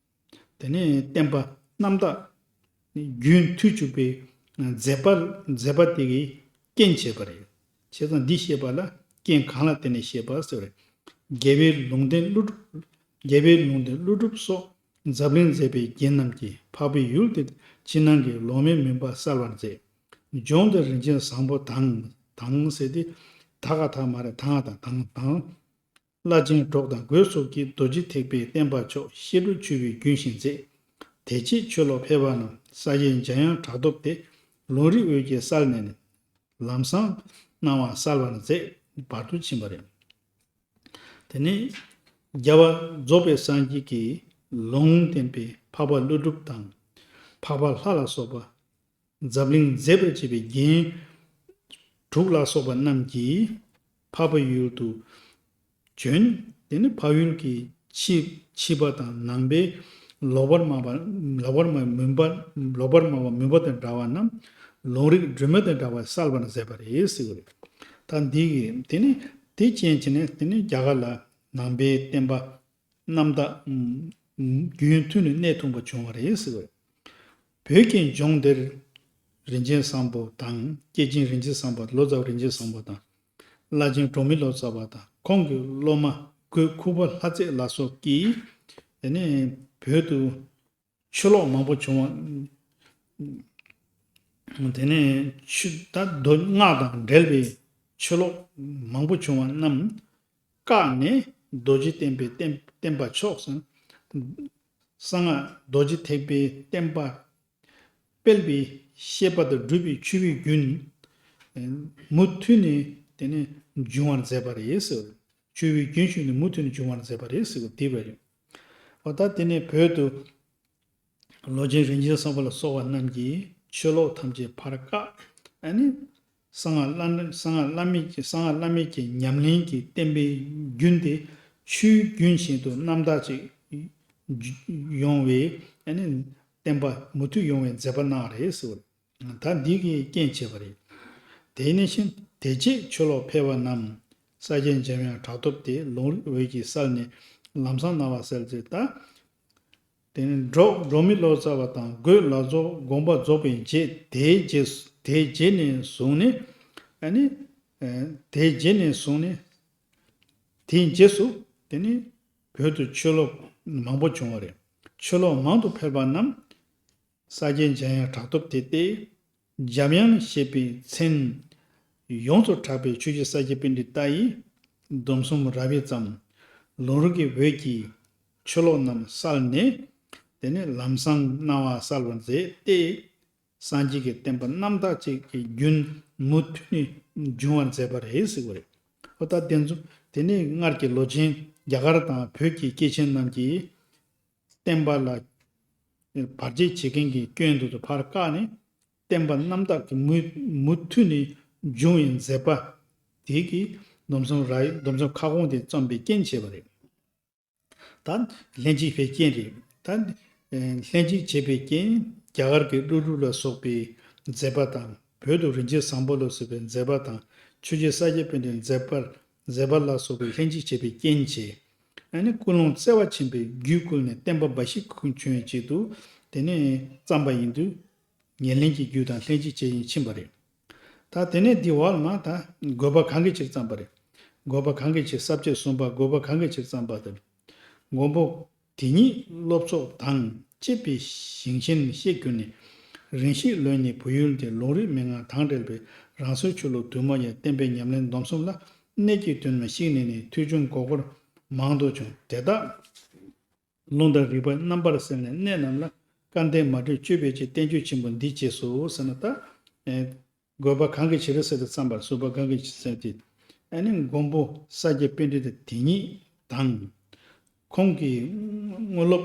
དེ་ནས་བསྟན་པ་རྣམ་དག་རྒྱུན་མཐུད་བཅུག་པའི་མཛད་པ་མཛད་པ་དེ་གིས་རྐྱེན་བྱས་པ་རེད། བྱས་ཙང་འདི་བཤད་པ་ལ་རྐྱེན་གང་ལ་བརྟེན་ནས་བཤད་པ་ཟེར་བ་རེད། རྒྱལ་བའི་ལུང་བསྟན་ཀླུ་སྒྲུབ། རྒྱལ་བའི་ལུང་བསྟན་ཀླུ་སྒྲུབ་སོགས་འཛམ་གླིང་མཛད་པའི་རྒྱན་རྣམས་ཀྱིས་འཕགས་པའི་ཡུལ་དེར་ཕྱི་ནང་གི་ལོག་མེད་མུན་པ་སེལ་བར་མཛད། ལྗོངས་འདིར་རིན་ཆེན་བཟང་པོ་དང་། དང་ཟེར་ཏེ། ད་ག་ད་མ་རེད། དང་ང་དང་དང་དང་། བླ་ཆེན་གྲོགས་དང་རྒོད་སོགས་ཀྱིས། རྡོ་རྗེ་ཐེག་པའི་བསྟན་པ་མཆོག་བཤད་སྒྲུབ་ཆོས་པའི་རྒྱུན་བཞིན་མཛད། དེ་རྗེས་ཆོས་ལོག་ཕལ་པ་རྣམས། ས་སྐྱའི་འཇམ་དབྱངས་གྲགས་ཐོབ་སྟེ། ལུང་རིགས་འོད་ཀྱིས་གསལ་ནས་ནི། ལམ་བཟང་སྣང་བ་གསལ་བར་མཛད། བར་དུ་ཕྱིན་པ་རེད། དེ་ནས་རྒྱལ་བ་རྫོགས་པའི་སངས་རྒྱས་ཀྱིས་ལུང་བསྟན་པའི་འཕགས་པ་ཀླུ་སྒྲུབ་དང་། འཕགས་པ་ལྷ་ལ་སོགས་པ་འཛམ་གླིང་མཛེས་པར་བྱེད་པའི་རྒྱན་དྲུག་ལ་སོགས་པ་རྣམས་ཀྱིས་འཕགས་པའི་ཡུལ་དུ་བྱོན། དེ་ནི་འཕགས་ཡུལ་གྱི་ཕྱི་ཕྱི་པ་དང་ནང་པའི་ལོག་པར་སྨྲ་བ་ལོག་པར་སྨྲ་བའི་མུན་པ་ལོག་པར་སྨྲ་བ་མུན་པ་དང་འདྲ་བ་རྣམས་ལུང་རིགས་སྒྲོན་མེ་དང་འདྲ་བ་གསལ་བར་མཛད་པ་རེད་ཟེར་གྱི་རེད། ད་འདི་གི་དེ་ནི་དེ་རྐྱེན་བྱས་ནས་དེ་ནི་རྒྱ་གར་ལ་ནང་པའི་བསྟན་པ་རྣམ་དག་རྒྱུན་མཐུད་ནས་གནས་ཐུབ་པ་བྱུང་བ་རེད་ཟེར་བས། བོད་ཀྱི་ལྗོངས་འདིར་རིན་ཆེན་བཟང་པོ་དང་། སྐྱེས་ཆེན་རིན་ཆེན་བཟང་པོ་ལོ་ཙཱ་བ་རིན་ཆེན་བཟང་པོ་དང་། བླ་ཆེན་གྲོང་མི་ལོ་ཙཱ་བ་དང་ཁོང་གི་སློབ་མ་རྒོད་ཁུ་བོ་ལྷ་རྩེ་ལ་སོགས་ཀྱིས་དེ་ནས་བོད་དུ་ཆོས་ལོག་མང་པོ་བྱུང་བ། དེ་ནས་ཆོས་ད་མདོ་སྔགས་དང་འབྲེལ་བའི་ཆོས་ལོག་མང་པོ་བྱུང་བ་རྣམས་བཀག་ནས་རྡོ་རྗེ་བསྟན་པའི་བསྟན་བསྟན་པ་མཆོག་ཟེར། གསང་སྔགས་རྡོ་རྗེ་ཐེག་པའི་བསྟན་པ་སྤེལ་བའི་བཤད་པ་དང་སྒྲུབ་པའི་ཆོས་པའི་རྒྱུན་མུ་མཐུད་ནས་དེ་ནས་འབྱུང་བར་མཛད་པ་རེད་ཟེར། ཆོས་པའི་རྒྱུན་ཞུགས་ནས་མུ་མཐུད་ནས་འབྱུང་བར་མཛད་པ་རེད་ཟེར་བ་དེ་བས་རེད། འོ་ད་དེ་ནས་བོད་དུ་ལོ་ཆེན་རིན་ཆེན་བཟང་པོ་ལ་སོགས་པ་རྣམས་ཀྱིས་ཆོས་ལོག་ཐམས་ཅད་ཕར་བཀག་ཨ་ནི་གསང་སྔགས་བླ་གསང་སྔགས་བླ་མེད་ཀྱི་གསང་སྔགས་བླ་མེད་ཀྱི་ཉམས་ལེན་གྱི་བསྟན་པའི་རྒྱུན་དེ་ཆོས་རྒྱུན་བཞིན་དུ་རྣམ་དག་ཅིག་ཡོང་བའི་ཨ་ནི་བསྟན་པ་མུ་མཐུད་ཡོང་བའི་མཛད་པ་གནང་བ་རེད་ཟེར་བ་རེད། ད་འདི་གིས་རྐྱེན་བྱས་པ་རེད། དེ་ནི་ཕྱིན་དེ་རྗེས་ཆོས་ལོག་ཕལ་པ་རྣམས། ས་སྐྱའི་འཇམ་དབྱངས་གྲགས་ཐོབ་སྟེ། ལུང་རིགས་འོད་ཀྱིས་གསལ་ནས། ལམ་བཟང་སྣང་བ་གསལ་མཛད་ད། དེ་ནི་འབྲོག་འབྲོག་མི་ལོ་ཙཱ་བ་དང་རྒོད་ལ་སོགས་དགོངས་པ་རྫོགས་པའི་རྗེས་དེའི་རྗེས་དེའི་རྗེས་ནས་བཟུང་ནས་ཨ་ནི་དེའི་རྗེས་ནས་བཟུང་ནས་དེའི་རྗེས་སུ་དེ་ནི་བོད་དུ་ཆོས་ལོག་མང་པོ་བྱུང་བ་རེད། ཆོས་ལོག་མང་དུ་ཕེབས་པ་རྣམས་ ས་སྐྱའི་འཇམ་དབྱངས་གྲགས་སྟོབས་དེ་སྟེ། འཇམ་དབྱངས་ཞེས་པའི་མཚན་ཡོངས་སུ་གྲགས་པའི་ཆོས་རྗེ་ས་སྐྱ་པཎྜི་ཏ་ཡིས་སྡོམ་གསུམ་རབ་དབྱེ་ཙམ་ལུང་རིགས་ཀྱི་འོད་ཀྱིས་ཆོས་ལོག་རྣམས་བསལ་ནས། དེ་ནས་ལམ་སེང་སྣང་བ་གསལ་བར་མཛད་དེ། སངས་རྒྱས་ཀྱི་བསྟན་པ་རྣམ་དག་ཅིག་གི་རྒྱུན་མུ་མཐུད་ནས་འབྱུང་བར་མཛད་པ་རེད་ཟེར་བ་རེད། ཨོ་ད་དེ་ཚོ་དེ་ནས་སྔར་གྱི་ལོ་ཆེན་རྒྱ་གར་དང་བོད་ཀྱི་སྐྱེས་ཆེན་རྣམས་ཀྱིས་བསྟན་པ་ལ་བར་ཆད་བྱེད་མཁན་གྱི་སྐྱོན་དེ་ཚོ་ཕར་བཀག་ནས་བསྟན་པ་རྣམ་དག་གི་མུ་མུ་མཐུད་ནས་འབྱུང་བའི་མཛད་པ་དེ་གིས་སྡོམ་གསུམ་ར་སྡོམ་གསུམ་ཁ་སྐོང་དེ་བརྩམས་པའི་རྐྱེན་བྱས་པ་རེད། ད་ལྷན་ཅིག་པའི་རྐྱེན་རེད། ད་ལྷན་ཅིག་བྱེད་པའི་རྐྱེན་རྒྱ་གར་གྱི་ཀླུ་སྒྲུབ་ལ་སོགས་པའི་མཛད་པ་དང་བོད་དུ་རིན་ཆེན་བཟང་པོ་ལ་སོགས་པའི་མཛད་པ་དང་ཆོས་རྗེ་ས་སྐྱ་པཎྜི་ཏའི་མཛད་པར་མཛད་པ་ལ་སོགས་པའི་ལྷན་ཅིག་བྱེད་པའི་རྐྱེན་བྱས། ཨ་ནི་ཀུན་སློང་བརྩེ་བ་ཆེན་པོས་རྒྱུད་བསྐུལ་ནས་བསྟན་པ་འབའ་ཞིག་ཁུངས་བྱུང་བའི་ཆེད་དུ་དེ་ནས་བརྩམས་པ་ཡིན་དུས། ཉེར་ལེན་གྱི་རྒྱུད་དང་ལྷན་ཅིག་བྱེད་ཡིན་ཕྱིན་པ་རེད། ད་དེ་ནས་འདི་འོག་ལ་མ་ད་དགོས་པ་གང་གི་ཕྱིར་བརྩམས་པ་རེད། དགོས་པ་གང་གི་ཕྱིར་ས་བཅད་གསུམ་པ་དགོས་པ་གང་གི་ཕྱིར་བརྩམས་པ་དེ། མགོན་པོ་དེ་ཉིད་སློབ་ཚོགས་དང་བཅས་པའི་ཞིང་ཆེན་བཤད་གྱུར་ནས། རིང་ཞིག་ལོན་ནས་བོད་ཡུལ་དེར་ལུང་རིགས་མན་ངག་དང་བྲལ་བའི་རང་སོའི་ཆོས་ལུགས་དུ་མ་ཡི་བསྟན་པའི་ཉམས་ལེན་སྡོམ་གསུམ་ལ་གནད་ཀྱིས་དོན་མ་ཞིག་ནས་ནས་ཐོས་བྱུང་གོ་སྐོར་མང་དུ་བྱུང་དེ་དག་ལུང་དང་རིགས་པ་རྣམ་པར་གསལ་ནས་གནད་རྣམས་ལ་སྐལ་ལྡན་མ་དྲོས་སྤྱོད་པའི་ཕྱིར་བསྟན་བཅོས་ཆེན་པོ་འདི་བྱས་སོ་ཟེར་ན་ད། ཨེ། དགོས་པ་གང་གི་ཕྱིར་ཟེར་ཏེ་བརྩམས་པར་ཟུར་པ་གང་གི་ཕྱིར་ཟེར་ཏེ། ཨ་ནི་མགོན་པོ་ས་སྐྱ་པཎྜི་ཏ་དེ་ཉིད་དང་། ཁོང་གི་དངོས་སློབ་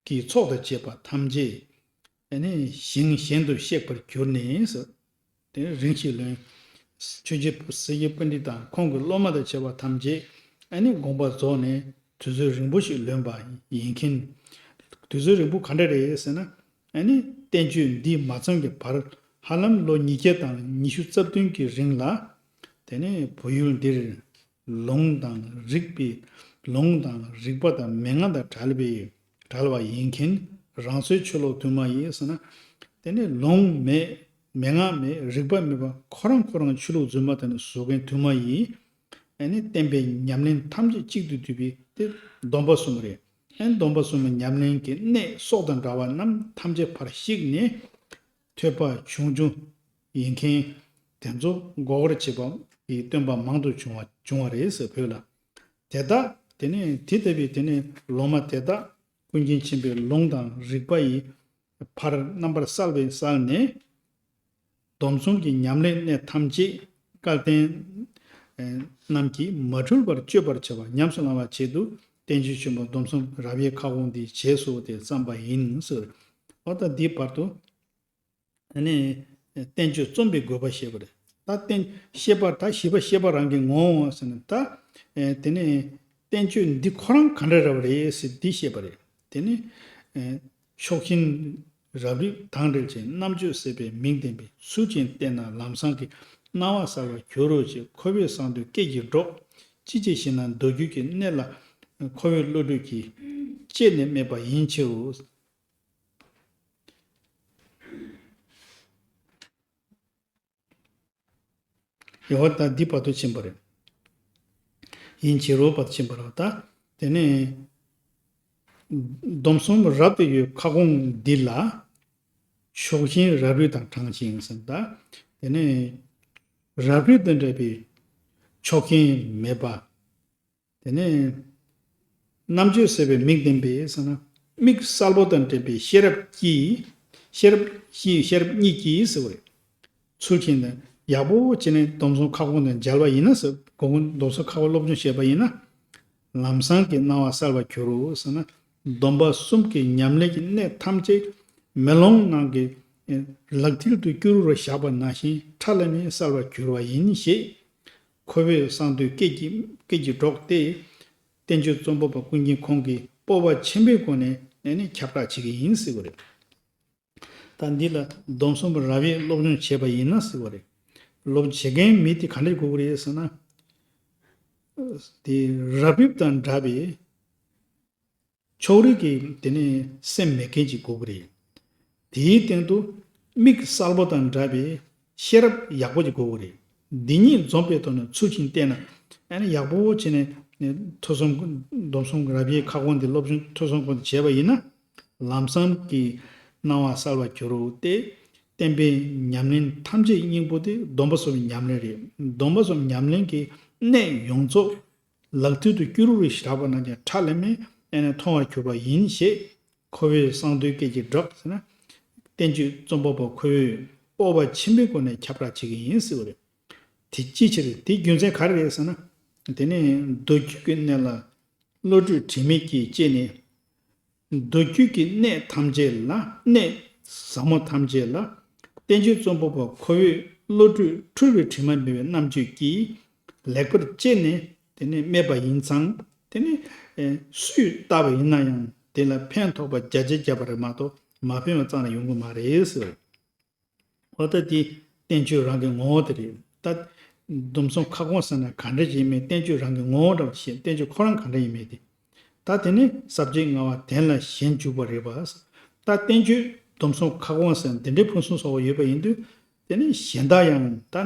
ཀྱི་ཚོགས་དང་བཅས་པ་ཐམས་ཅད་ཨ་ནི་ཞིང་གཞན་དུ་གཤེགས་པར་གྱུར་ནས་ཟེར། དེ་རིང་ཞིག་ལོན། ཆོས་རྗེ་ས་སྐྱ་པཎྜི་ཏ་དང་ཁོང་གི་སློབ་མ་དང་བཅས་པ་ཐམས་ཅད་ཨ་ནི་དགོངས་པ་རྫོགས་ནས་དུས་ཚོད་རིང་པོ་ཞིག་ལོན་པ་ཡིན་མཁན། དུས་ཚོད་རིང་པོ་ག་འདྲ་རེད་ཟེར་ན། ཨ་ནི་བསྟན་བཅོས་འདི་མ་ཚང་གི་བར་ཧ་ལམ་ལོ་ཉིས་བརྒྱ་དང་ཉི་ཤུ་རྩ་བདུན་གྱི་རིང་ལ། དེ་ནས་བོད་ཡུལ་འདིར་ལུང་དང་རིགས་པའི་ལུང་དང་རིགས་པ་དང་མན་ངག་དང་བྲལ་བའི་བྲལ་བ་ཡིན་མཁན་རང་སོའི་ཆོས་ལུགས་དུ་མ་ཡིན་ཟེར་ན། དེ་ནས་ལུང་མེད་མན་ངག་མེད་རིགས་པ་མེད་པ་ཁོ་རང་ཁོ་རང་ཆོས་ལུགས་རྫུན་མ་དེ་ནས་བཟོ་མཁན་དུ་མ་ཡིན། ཨ་ནི་བསྟན་པའི་ཉམས་ལེན་ཐམས་ཅད་གཅིག་ཏུ་བསྡུས་པའི་དེ་སྡོམ་པ་གསུམ་རེད། ཨ་ནི་སྡོམ་པ་གསུམ་པའི་ཉམས་ལེན་གྱི་གནད་སྲོག་དང་འདྲ་བ་རྣམས་ཐམས་ཅད་ཕར་བཤིག་ནས་ཐོས་པ་ཆུང་ཆུང་ཡིན་མཁན་དེ་ཚོ་མགོ་སྐོར་བྱེད་པ་ཡི་སྟོན་པ་མང་དུ་བྱུང་བ་བྱུང་བ་རེད་ཟེར་བོད་ལ། དེ་དག་དེ་ནས་དེ་ལྟ་བུའི་དེ་ནས་ལོ་མ་དེ་དག་ཀུན་མཁྱེན་ཆེན་པོའི་ལུང་དང་རིགས་པ་ཡི་ཕར་རྣམ་པར་གསལ་བའི་གསལ་ནས། སྡོམ་གསུམ་གྱི་ཉམས་ལེན་གནད་ཐམས་ཅད་སྐལ་ལྡན་རྣམས་ཀྱིས་མ་འཁྲུལ་བར་སྤྱོད་པར་བྱ་བ་ཉམས་སུ་བླང་བའི་ཆེད་དུ་བསྟན་བཅོས་ཆེན་པོ་སྡོམ་གསུམ་རབ་དབྱེ་ཁ་སྐོང་འདི་བྱས་སོ་དེ་བརྩམས་པ་ཡིན་ཟེར། འོ་ད་འདིའི་བར་དུ་ནི་བསྟན་བཅོས་རྩོམ་པའི་དགོས་པ་བཤད་པ་རེད། ད་བསྟན་བཤད་པ་ད་བཤད་པ་བཤད་པ་རང་གི་ངོ་བོ་ཟེར་ན་ད་དེ་ནས་བསྟན་བཅོས་འདི་ཁོ་རང་ག་འདྲ་རབ་རེད་ཟེར་འདི་བཤད་པ་རེད། དེ་ནས་ཕྱོགས་ཞེན་རབ་རིབ་དང་བྲལ་ཅིང་རྣམ་དཔྱོད་ཟད་པའི་མིང་ལྡན་པའི་ཚུལ་ཅན་བསྟེན་ན་ལམ་སེང་གི་སྣང་བ་གསལ་བར་འགྱུར་རོ་ཞེས་འཁོར་བའི་གསང་འདུས་སྐད་ཀྱིས་སྒྲོག །ཅི་བྱས་ཞེ་ན་མདོ་རྒྱུད་ཀྱི་གནད་ལ་འཁོར་བའི་བློ་གྲོས་ཀྱིས་དཔྱད་ནས་སྨྲས་པ་ཡིན་ཕྱིར་རོ། ཡོད་ད་འདི་བར་དུ་ཕྱིན་པ་རེད། ཡིན་ཕྱིར་རོ་བར་དུ་ཕྱིན་པ་རེད་ད། དེ་ནས་སྡོམ་གསུམ་རབ་ཏུ་ཡོད་ཁ་སྐོང་འདི་ལ་ཕྱོགས་ཞེན་རབ་རིབ་དང་བྲལ་ཞིང་ཟེར་ད། དེ་ནས་རབ་རིབ་དང་བྲལ་བའི་ཕྱོགས་ཞེན་མེད་པ། དེ་ནས་རྣམ་དཔྱོད་ཟད་པའི་མིག་ལྡན་པའི་ཟེར་ན། མིག་གསལ་པོ་དང་ལྡན་པའི་ཤེས་རབ་ཀྱིས། ཤེས་རབ་ཀྱིས་ཤེས་རབ་གཉིས་ཀྱིས་ཟེར་བ་རེད། ཚུལ་ཁྱིན་དང་ཡག་པོ་བྱས་ནས་སྡོམ་གསུམ་ཁ་སྐོང་དང་མཇལ་བ་ཡིན་ན་ཟེར། གོང་སྡོམ་གསུམ་ཁ་སྐོང་སློབ་སྦྱོང་བྱས་པ་ཡིན་ན། ལམ་སེང་གི་སྣང་བ་གསལ་བར་འགྱུར་རོ་ཟེར་ན། སྡོམ་པ་གསུམ་གྱི་ཉམས་ལེན་གྱི་གནད་ཐམས་ཅད་མེ་ལོང་ནང་གི་ལག་མཐིལ་དུ་སྐྱུ་རུ་རུ་བཞག་པ་ནང་བཞིན་ཁྲ་ལམ་མེ་གསལ་བར་འགྱུར་བ་ཡིན་ཞེས། འཁོར་བའི་གསང་འདུས་སྐད་ཀྱིས་སྐད་ཀྱིས་སྒྲོག་སྟེ། བསྟན་བཅོས་རྩོམ་པ་པོ་ཀུན་མཁྱེན་ཁོང་གིས་སྤོབས་པ་ཆེན་པོའི་སྒོ་ནས་ཨ་ནི་ཁྱབ་བསྒྲགས་བྱེད་ཀྱི་ཡིན་ཟེར་བ་རེད། ད་འདི་ལ་སྡོམ་གསུམ་རབ་དབྱེ་སློབ་སྦྱོང་བྱས་པ་ཡིན་ན་ཟེར་བ་རེད། སློབ་བྱེད་མཁན་མི་དེ་ག་འདྲ་དགོས་ཀྱི་རེད་ཟེར་ན། དེ་རབ་རིབ་དང་འདྲ་བའི་ཕྱོགས་རིས་ཀྱི་དེ་ནས་སེམས་མེད་མཁན་ཅིག་དགོས་ཀྱི་རེད། དེའི་སྟེང་དུ་མིག་གསལ་པོ་དང་འདྲ་བའི་ཤེས་རབ་ཡག་པོ་ཅིག་དགོས་ཀྱི་རེད། འདི་གཉིས་འཛོམས་པའི་ཐོག་ནས་ཚུལ་བཞིན་བསྟེན་ན་ཨ་ནི་ཡག་པོ་བྱས་ནས་ཐོས་བསམ་སྡོམ་གསུམ་རབ་དབྱེ་ཁ་སྐོང་འདི་སློབ་སྦྱོང་ཐོས་བསམ་སྒོམ་དེ་བྱས་པ་ཡིན་ན། ལམ་སེང་གི་ སྣང་བ་གསལ་བར་གྱུར་ཏེ། བསྟན་པའི་ཉམས་ལེན་ཐམས་ཅད་སྙིང་པོ་དེ་སྡོམ་པ་གསུམ་ཉམས་ལེན་རེད། སྡོམ་པ་གསུམ་ཉམས་ལེན་གྱི་གནད་ཡོངས་རྫོགས་ལག་མཐིལ་དུ་སྐྱུར་བ་རེ་བཞག་པ་ན་ཀྱང་ཁྲ་ལམ་མེ་ཨེ་ནས་མཐོང་བར་གྱུར་པ་ཡིན་ཞེས། ཁོ་བོས་གསང་འདུས་སྐད་ཀྱིས་བསྒྲགས་ཟེར་ན། བསྟན་བཅོས་རྩོམ་པ་པོ་ཁོ་བོས་སྤོབས་པ་ཆེན་པོའི་སྒོ་ནས་ཁྱབ་བསྒྲགས་བྱེད་ཀྱི་ཡིན་ཟེར་བ་རེད། དེ་ཅིའི་ཕྱིར། དེའི་རྒྱུ་མཚན་ག་རེ་རེད་ཟེར་ན། དེ་ནས་མདོ་རྒྱུད་ཀྱི་གནད་ལ་བློ་གྲོས་དྲི་མེད་ཀྱིས་དཔྱད་ནས། མདོ་རྒྱུད་ཀྱི་གནད་ཐམས་ཅད་ལ། གནད་ཟབ་མོ་ཐམས་ཅད་ལ། བསྟན་བཅོས་རྩོམ་པ་པོ་ཁོ་བོས་བློ་གྲོས་འཁྲུལ་བའི་དྲི་མ་མེད་པའི་རྣམ་དཔྱོད་ཀྱིས་ལེགས་པར་དཔྱད་ནས། དེ་ནས་སྨྲས་པ་ཡིན་ཙང་། དེ་ནས་ཨེ་སུས་བལྟས་པ་ཡིན་ན་ཡང་དེ་ལ་ཕན་ཐོགས་པ་བརྒྱ་ཆ་བརྒྱ་པ་རེད་མ་གཏོགས་མ་ཕན་པ་རྩ་ནས་ཡོང་གི་མ་རེད་ཟེར། འོ་ད་དེ་བསྟན་བཅོས་རང་གི་ངོ་བོ་དེ་རེད། ད་སྡོམ་གསུམ་ཁ་སྐོང་ཟེར་ན་ག་འདྲ་ཞིག་ཡིན་མིན་བསྟན་བཅོས་རང་གི་ངོ་བོ་འདྲ་བ་ཞིག་བསྟན་བཅོས་ཁོ་རང་ག་འདྲ་ཡིན་མིན་དེ། ད་དེ་ནི་ས་བཅད་ལྔ་པ་དོན་ལ་ཞེན་འཇུག་པ་རིག་པ། ད་བསྟན་བཅོས་སྡོམ་གསུམ་ཁ་སྐོང་ཟེར་ན་འདི་འདྲའི་ཕུན་སུམ་ཚོགས་པ་ཡོད་པ་ཡིན་དུས། དེ་ནི་གཞན་དག་ཡང་ད་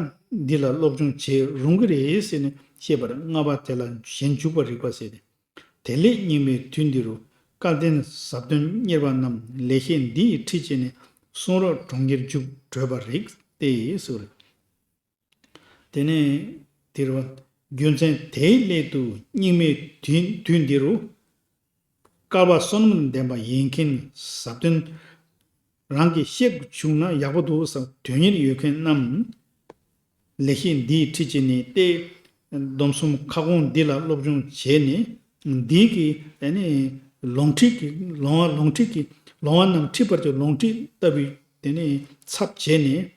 འདི་ལ་སློབ་སྦྱོང་བྱེད་རུང་གི་རེད་ཟེར་ནས་བཤད་པ་རེད། ལྔ་པ་དོན་ལ་ཞེན་འཇུག་པ་རིག་པ་ཟེར་ཏེ། དེ་ལས་སྙིགས་མའི་དུས་འདི་རུ། སྐལ་ལྡན་ཟབ་དོན་གཉེར་པ་རྣམས། ལེགས་བཤད་འདི་ཡི་ཁྲིད་བྱས་ནས། གསུང་རབ་གྲོང་ཁྱེར་མཇུག་བགྲོད་པར་རིགས་ཏེ་ཟེར། དེ་ནས་དེ་རུ། རྒྱུ་མཚན་དེའི་སླད་དུ་སྙིགས་མའི་དུས་དུས་འདི་རུ། བསྐལ་པ་བསོད་ནམས་ལྡན་པ་ཡིན་མཁན་ཟབ་དོན་རང་གིས་ཤེས་བྱུང་ན་ཡག་པོ་འདུག་བསམ་དོན་གཉེར་ཡོད་མཁན་རྣམས། ལེགས་བཤད་འདིའི་ཁྲིད་བྱས་ནས་ཏེ། སྡོམ་གསུམ་ཁ་སྐོང་འདི་ལ་སློབ་སྦྱོང་བྱས་ནས། འདི་གི་ཨ་ནི་ལོང་ཁྲིད་ཀྱི་ལོང་བ་ལོང་ཁྲིད་ཀྱི་ལོང་བ་རྣམས་ཁྲིད་པར་གྱུར་ལོང་ཁྲིད་ལྟ་བུའི་དེ་ནས་ཚབ་བྱས་ནས།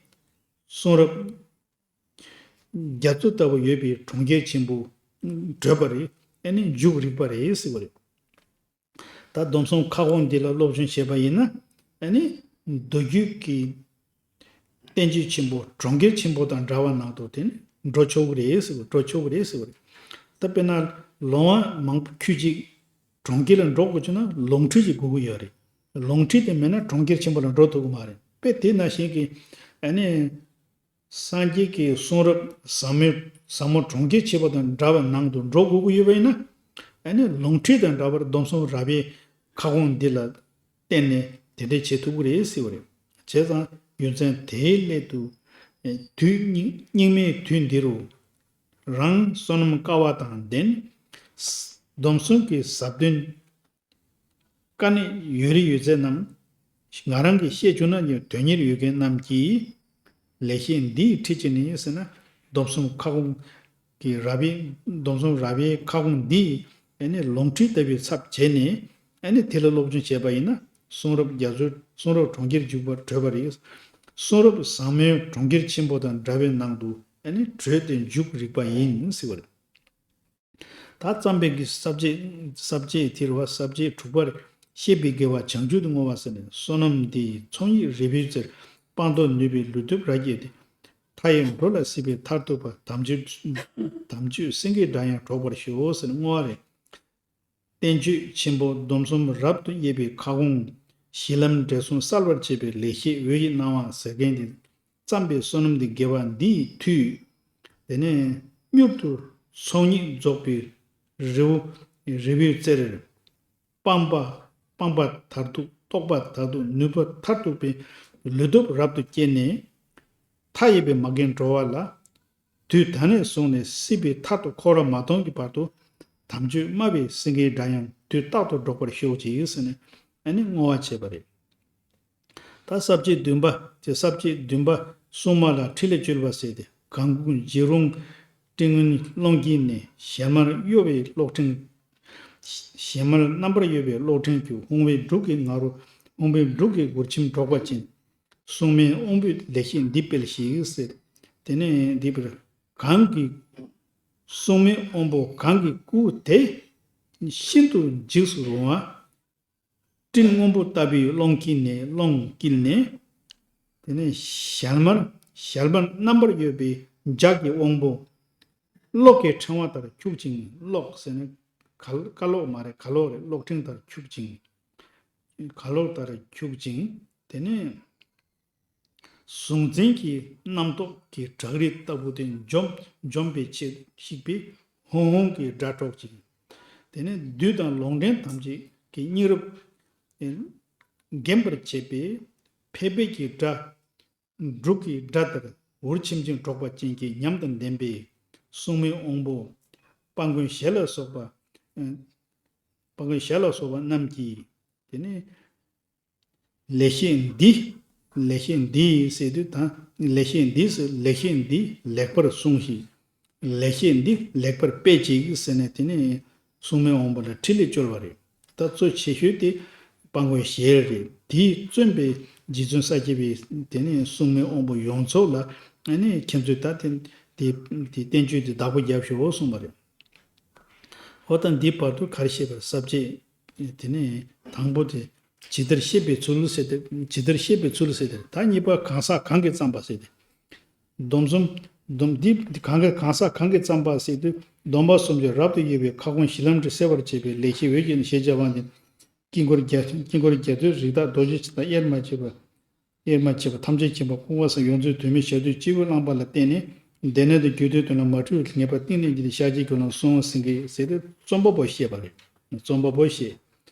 གསུང་རབ་རྒྱ་མཚོ་ལྟ་བུ་ཡོད་པའི་གྲོང་ཁྱེར་ཆེན་པོ་བགྲོད་པ་རེད། ཨ་ནི་མཇུག་རིག་པ་རེད་ཟེར་བ་རེད། ད་སྡོམ་གསུམ་ཁ་སྐོང་འདི་ལ་སློབ་སྦྱོང་བྱས་པ་ཡིན་ན། ཨ་ནི་མདོ་རྒྱུད་ཀྱི་བསྟན་བཅོས་ཆེན་པོ་གྲོང་ཁྱེར་ཆེན་པོ་དང་འདྲ་བ་ནང་དུ་དེ་ནི་འགྲོ་ཆོག་གི་རེད་ཟེར་བ། འགྲོ་ཆོག་གི་རེད་ཟེར་བ་རེད། ད་དཔེར་ན་ལོང་བ་མང་པོ་ཁྱོད་ཅིག་གྲོང་ཁྱེར་ལ་འགྲོ་དགོས་བྱུང་ན་ལོང་ཁྲིད་ཅིག་དགོས་ཀྱི་ཡོད་རེད། ལོང་ཁྲིད་དེ་མེད་ན་གྲོང་ཁྱེར་ཆེན་པོ་ལ་འགྲོ་ཐུབ་ཀྱི་མ་རེད། དཔེ་དེ་ནང་བཞིན་གྱི་ཨ་ནི། སངས་རྒྱས་ཀྱི་གསུང་རབ་ཟབ་མོའི་ཟབ་མོ་གྲོང་ཁྱེར་ཆེན་པོ་དང་འདྲ་བའི་ནང་དུ་འགྲོ་དགོས་ཀྱི་ཡོད་པ་ཡིན་ན། ཨ་ནི་ལོང་ཁྲིད་དང་འདྲ་བར་སྡོམ་གསུམ་རབ་དབྱེ་ཁ་སྐོང་འདི་ལ་བརྟེན་ནས་དེ་འདྲ་བྱེད་ཐུབ་ཀྱི་རེད་ཟེར་བ་རེད། བྱས་ཙང་རྒྱུ་མཚན་དེའི་སླད་དུ། དུས་སྙིགས་སྙིགས་མའི་དུས་འདི་རུ། རང་བསོད་ནམས་དཀའ་བ་དང་ལྡན། སྡོམ་གསུམ་གྱི་ཟབ་དོན་དཀའ་གནད་ཡོད་རིགས་ཡོད་ཚད་རྣམས། ང་རང་གིས་ཤེས་བྱུང་ན་ཡང་དོན་གཉེར་ཡོད་མཁན་རྣམས་ཀྱིས། ལེགས་བཤད་འདི་ཡི་ཁྲིད་བྱས་ནས་ཟེར་ན། སྡོམ་གསུམ་ཁ་སྐོང་གི་རབ་དབྱེ། སྡོམ་གསུམ་རབ་དབྱེ་ཁ་སྐོང་འདི་ཡི་ཨ་ནི་ལོང་ཁྲིད་ལྟ་བུའི་ཚབ་བྱས་ནས། ཨ་ནི་དེ་ལ་སློབ་སྦྱོང་བྱས་པ་ཡིན་ན། གསུང་རབ་རྒྱ་མཚོའི་གསུང་རབ་གྲོང་ཁྱེར་མཇུག་པར་བགྲོད་པ་རེད། གསུང་རབ་ཟབ་མོའི་གྲོང་ཁྱེར་ཆེན་པོ་དང་འདྲ་བའི་ནང་དུ་ཨ་ནི་བགྲོད་དེ་མཇུག་རིག་པ་ཡིན་ཟེར་བ་རེད། ད་བརྩམས་པའི་གི་ས་བཅད་ས་བཅད་དེ་རུ་བ་ས་བཅད་དྲུག་པར་བཤད་པའི་དགེ་བ་བྱང་ཆུབ་ཏུ་བསྔོ་བ་ཟེར་ནས། བསོད་ནམས་འདི་ཡི་ཚོགས་གཉིས་རིལ་བུའི་རྩེར། སྤངས་རྟོགས་ནུས་པའི་ལུས་སྟོབས་རབ་རྒྱས་ཏེ། མཐའ་ཡས་འགྲོ་ལ་སྲིད་པའི་མཐར་ཐུག་པ། དམ་ཆོས་དམ་ཆོས་སེང་གེའི་སྒྲ་ཡང་སྒྲོག་པར་ཤོག་ཟེར་ནས་བསྔོ་བ་རེད། བསྟན་བཅོས་ཆེན་པོ་སྡོམ་གསུམ་རབ་ཏུ་དབྱེ་བའི་ཁ་སྐོང་། གཞི་ལམ་འབྲས་གསུམ་གསལ་བར་བྱེད་པའི་ལེགས་བཤད་འོད་ཀྱི་སྣང་བ་ཟེར་མཁན་དེ། བརྩམས་པའི་བསོད་ནམས་འདི་དགེ་བ་འདི་ཡི་མཐུས། དེ་ནས་མྱུར་དུ་ཚོགས་གཉིས་རྫོགས་པའི་རིལ་བུ་རིལ་བུའི་རྩེར། སྤངས་པ་སྤངས་པ་མཐར་ཐུག་རྟོགས་པ་མཐར་ཐུག་ནུས་པ་མཐར་ཐུག་པའི་ལུས་སྟོབས་རབ་ཏུ་སྐྱེས་ནས། མཐའ་ཡས་པའི་མ་རྒན་འགྲོ་བ་ལ། དུས་ད་ནས་བཟུང་ནས་སྲིད་པའི་མཐར་ཐུག་འཁོར་བ་མ་སྟོངས་ཀྱི་བར་དུ། དམ་ཆོས་སྨྲ་བའི་སེང་གེའི་སྒྲ་ཡང་དུས་རྟག་ཏུ་སྒྲོག་པར་ཤོག་ཅིག་ཟེར་ནས་ཨ་ནི་བསྔོ་བ་བྱས་པ་རེད། ད་ས་བཅད་བདུན་པ་དེ་ས་བཅད་བདུན་པ་སྲུང་མ་ལ་ཕྲིན་ལས་བཅོལ་བ་ཟེར་ཏེ། གང་གུ་འཇིགས་རུང་སྤྲིན་སྔོན་ཀློང་དཀྱིལ་ནས། ཞལ་མར་གཡོ་བའི་གློག་ཕྲེང་། ཞལ་མར་རྣམ་པར་གཡོ་བའི་གློག་ཕྲེང་གིས། ཧཱུྃ་ཕཊ་འབྲུག་གི་ང་རོ། ཧཱུྃ་ཕཊ་འབྲུག་གི་མགུར་ཆིངས་སྒྲོག་པ་ཅན། སྲུང་མའི་དབང་པོས་ལེགས་བཤད་འདི་སྤེལ་ཞིག་ཟེར། དེ་ནས་འདི་པར་གང་གི། སྲུང་མའི་དབང་པོ་གང་གི་སྐུ་དེ། ཤིན་ཏུ་འཇིགས་སུ་རུང་བ། སྤྲིན་སྔོན་པོ་ལྟ་བུའི་ཀློང་དཀྱིལ་ནས། ཀློང་དཀྱིལ་ནས། དེ་ནས་ཞལ་མར་ཞལ་མར་རྣམ་པར་གཡོ་བའི་ལྗགས་ཀྱི་དབང་པོ། གློག་གི་ཕྲེང་བ་ལྟར་འཁྱུག་ཅིང་། གློག་ཟེར་ན་ག་གློག་མ་རེད། ག་གློག་རེད། གློག་ཕྲེང་ལྟར་འཁྱུག་ཅིང་། ག་གློག་ལྟར་འཁྱུག་ཅིང་། དེ་ནས་གཟུང་འཛིན་གྱི་རྣམ་རྟོག་གི་བྲག་རི་ལྟ་བུ་དེ་འཇོམས་འཇོམས་པའི་ཆེད་གཤེགས་པའི་ཧཱུྃ་ཧཱུྃ་གི་སྒྲ་སྒྲོག་ཅིང་། དེ་ནས་བདུད་དང་ལོག་འདྲེན་ཐམས་ཅད་ཀྱི་སྙིང་རབ། འགེམས་པར་བྱེད་པའི་ཕལ་པའི་གི་སྒྲ། འབྲུག་གི་སྒྲ་ལྟར་འུར་ཆེམ་ཆེམ་སྒྲོག་པ་ཅན་གྱི་ཉམས་དང་ལྡན་པའི་སྲུང་མའི་དབང་པོ། དཔལ་མགོན་ཞལ་ལ་སོགས་པ། ཨ། དཔལ་མགོན་ཞལ་ལ་སོགས་པ་རྣམས་ཀྱིས། དེ་ནས། ལེགས་བཤད་འདི། ལེགས་བཤད་འདི་ཟེར་དུས་ད། ལེགས་བཤད་འདི་ཟེར། ལེགས་བཤད་འདི་ལེགས་པར་གསུངས་ཤིག། ལེགས་བཤད་འདི་ལེགས་པར་སྤེལ་ཅིག་ཟེར་ནས། དེ་ནས་སྲུང་མའི་དབང་པོ་ལ་ཁྲིད་ལས་བཅོལ་བ་རེད། ད་གཙོ་ཆེ་ཤོས་དེ་དཔལ་མགོན་ཞལ་རེད། དེས་བརྩོན་པའི་རྗེ་བཙུན་ས་སྐྱ་པའི། དེ་ནས་སྲུང་མའི་དབང་པོ་ཡོངས་རྫོགས་ལ། ཨ་ནི་ཁྱེད་ཚོས་ད་དེ་དེ་དེ་བསྟན་བཅོས་དེ་བདག་པོ་རྒྱབ་ཤོག་གསུངས་པ་རེད། འོ་ད་འདི་བར་དུ་ག་རེ་བཤད་པར་ས་བཅད། དེ་ནས་དང་པོ་དེ་ཇི་ལྟར་བཤད་པའི་ཚུལ་ཟེར་ཏེ། ཇི་ལྟར་བཤད་པའི་ཚུལ་ཟེར་ཏེ། ད་གཉིས་པ་གང་ཟག་གང་གིས་བརྩམས་པ་ཟེར་ཏེ། སྡོམ་གསུམ། སྡོམ་འདི་གང་གིས། གང་ཟག་གང་གིས་བརྩམས་པ་ཟེར་དུས། སྡོམ་པ་གསུམ་གྱི་རབ་ཏུ་དབྱེ་བའི་ཁ་སྐོང་གཞི་ལམ་འབྲས་གསལ་བར་བྱེད་པའི་ལེགས་བཤད་འོད་ཀྱི་ཞེས་བྱ་བ་ནི། དཀྱིལ་འཁོར་རྒྱ། དཀྱིལ་འཁོར་རྒྱ་མཚོའི་རིགས་བདག་རྡོ་རྗེ་འཆང་དང་དབྱེར་མ་མཆིས་པ། དབྱེར་མ་མཆིས་པ་ཐམས་ཅད་མཁྱེན་པ་ཀུན་དགའ་ས་ཡོངས་རྫོགས་དོན་མེད་ཞབས་རྡུལ་སྤྱི་བོས་བླངས་པ་ལ་བརྟེན་ནས། སྡེ་སྣོད་དང་རྒྱུད་སྡེའི་དོན་ལ་མ་འཁྲུལ་བའི་ངེས་པ་གཏིང་ནས་འགྱུར་ཏེ་ཤཱཀྱའི་དགེ་སློང་སྲོང་བཙན་གྱིས་ཟེར་ཏེ་རྩོམ་པ་པོ་བཤད་པ་རེད། རྩོམ་པ་པོ་བཤད།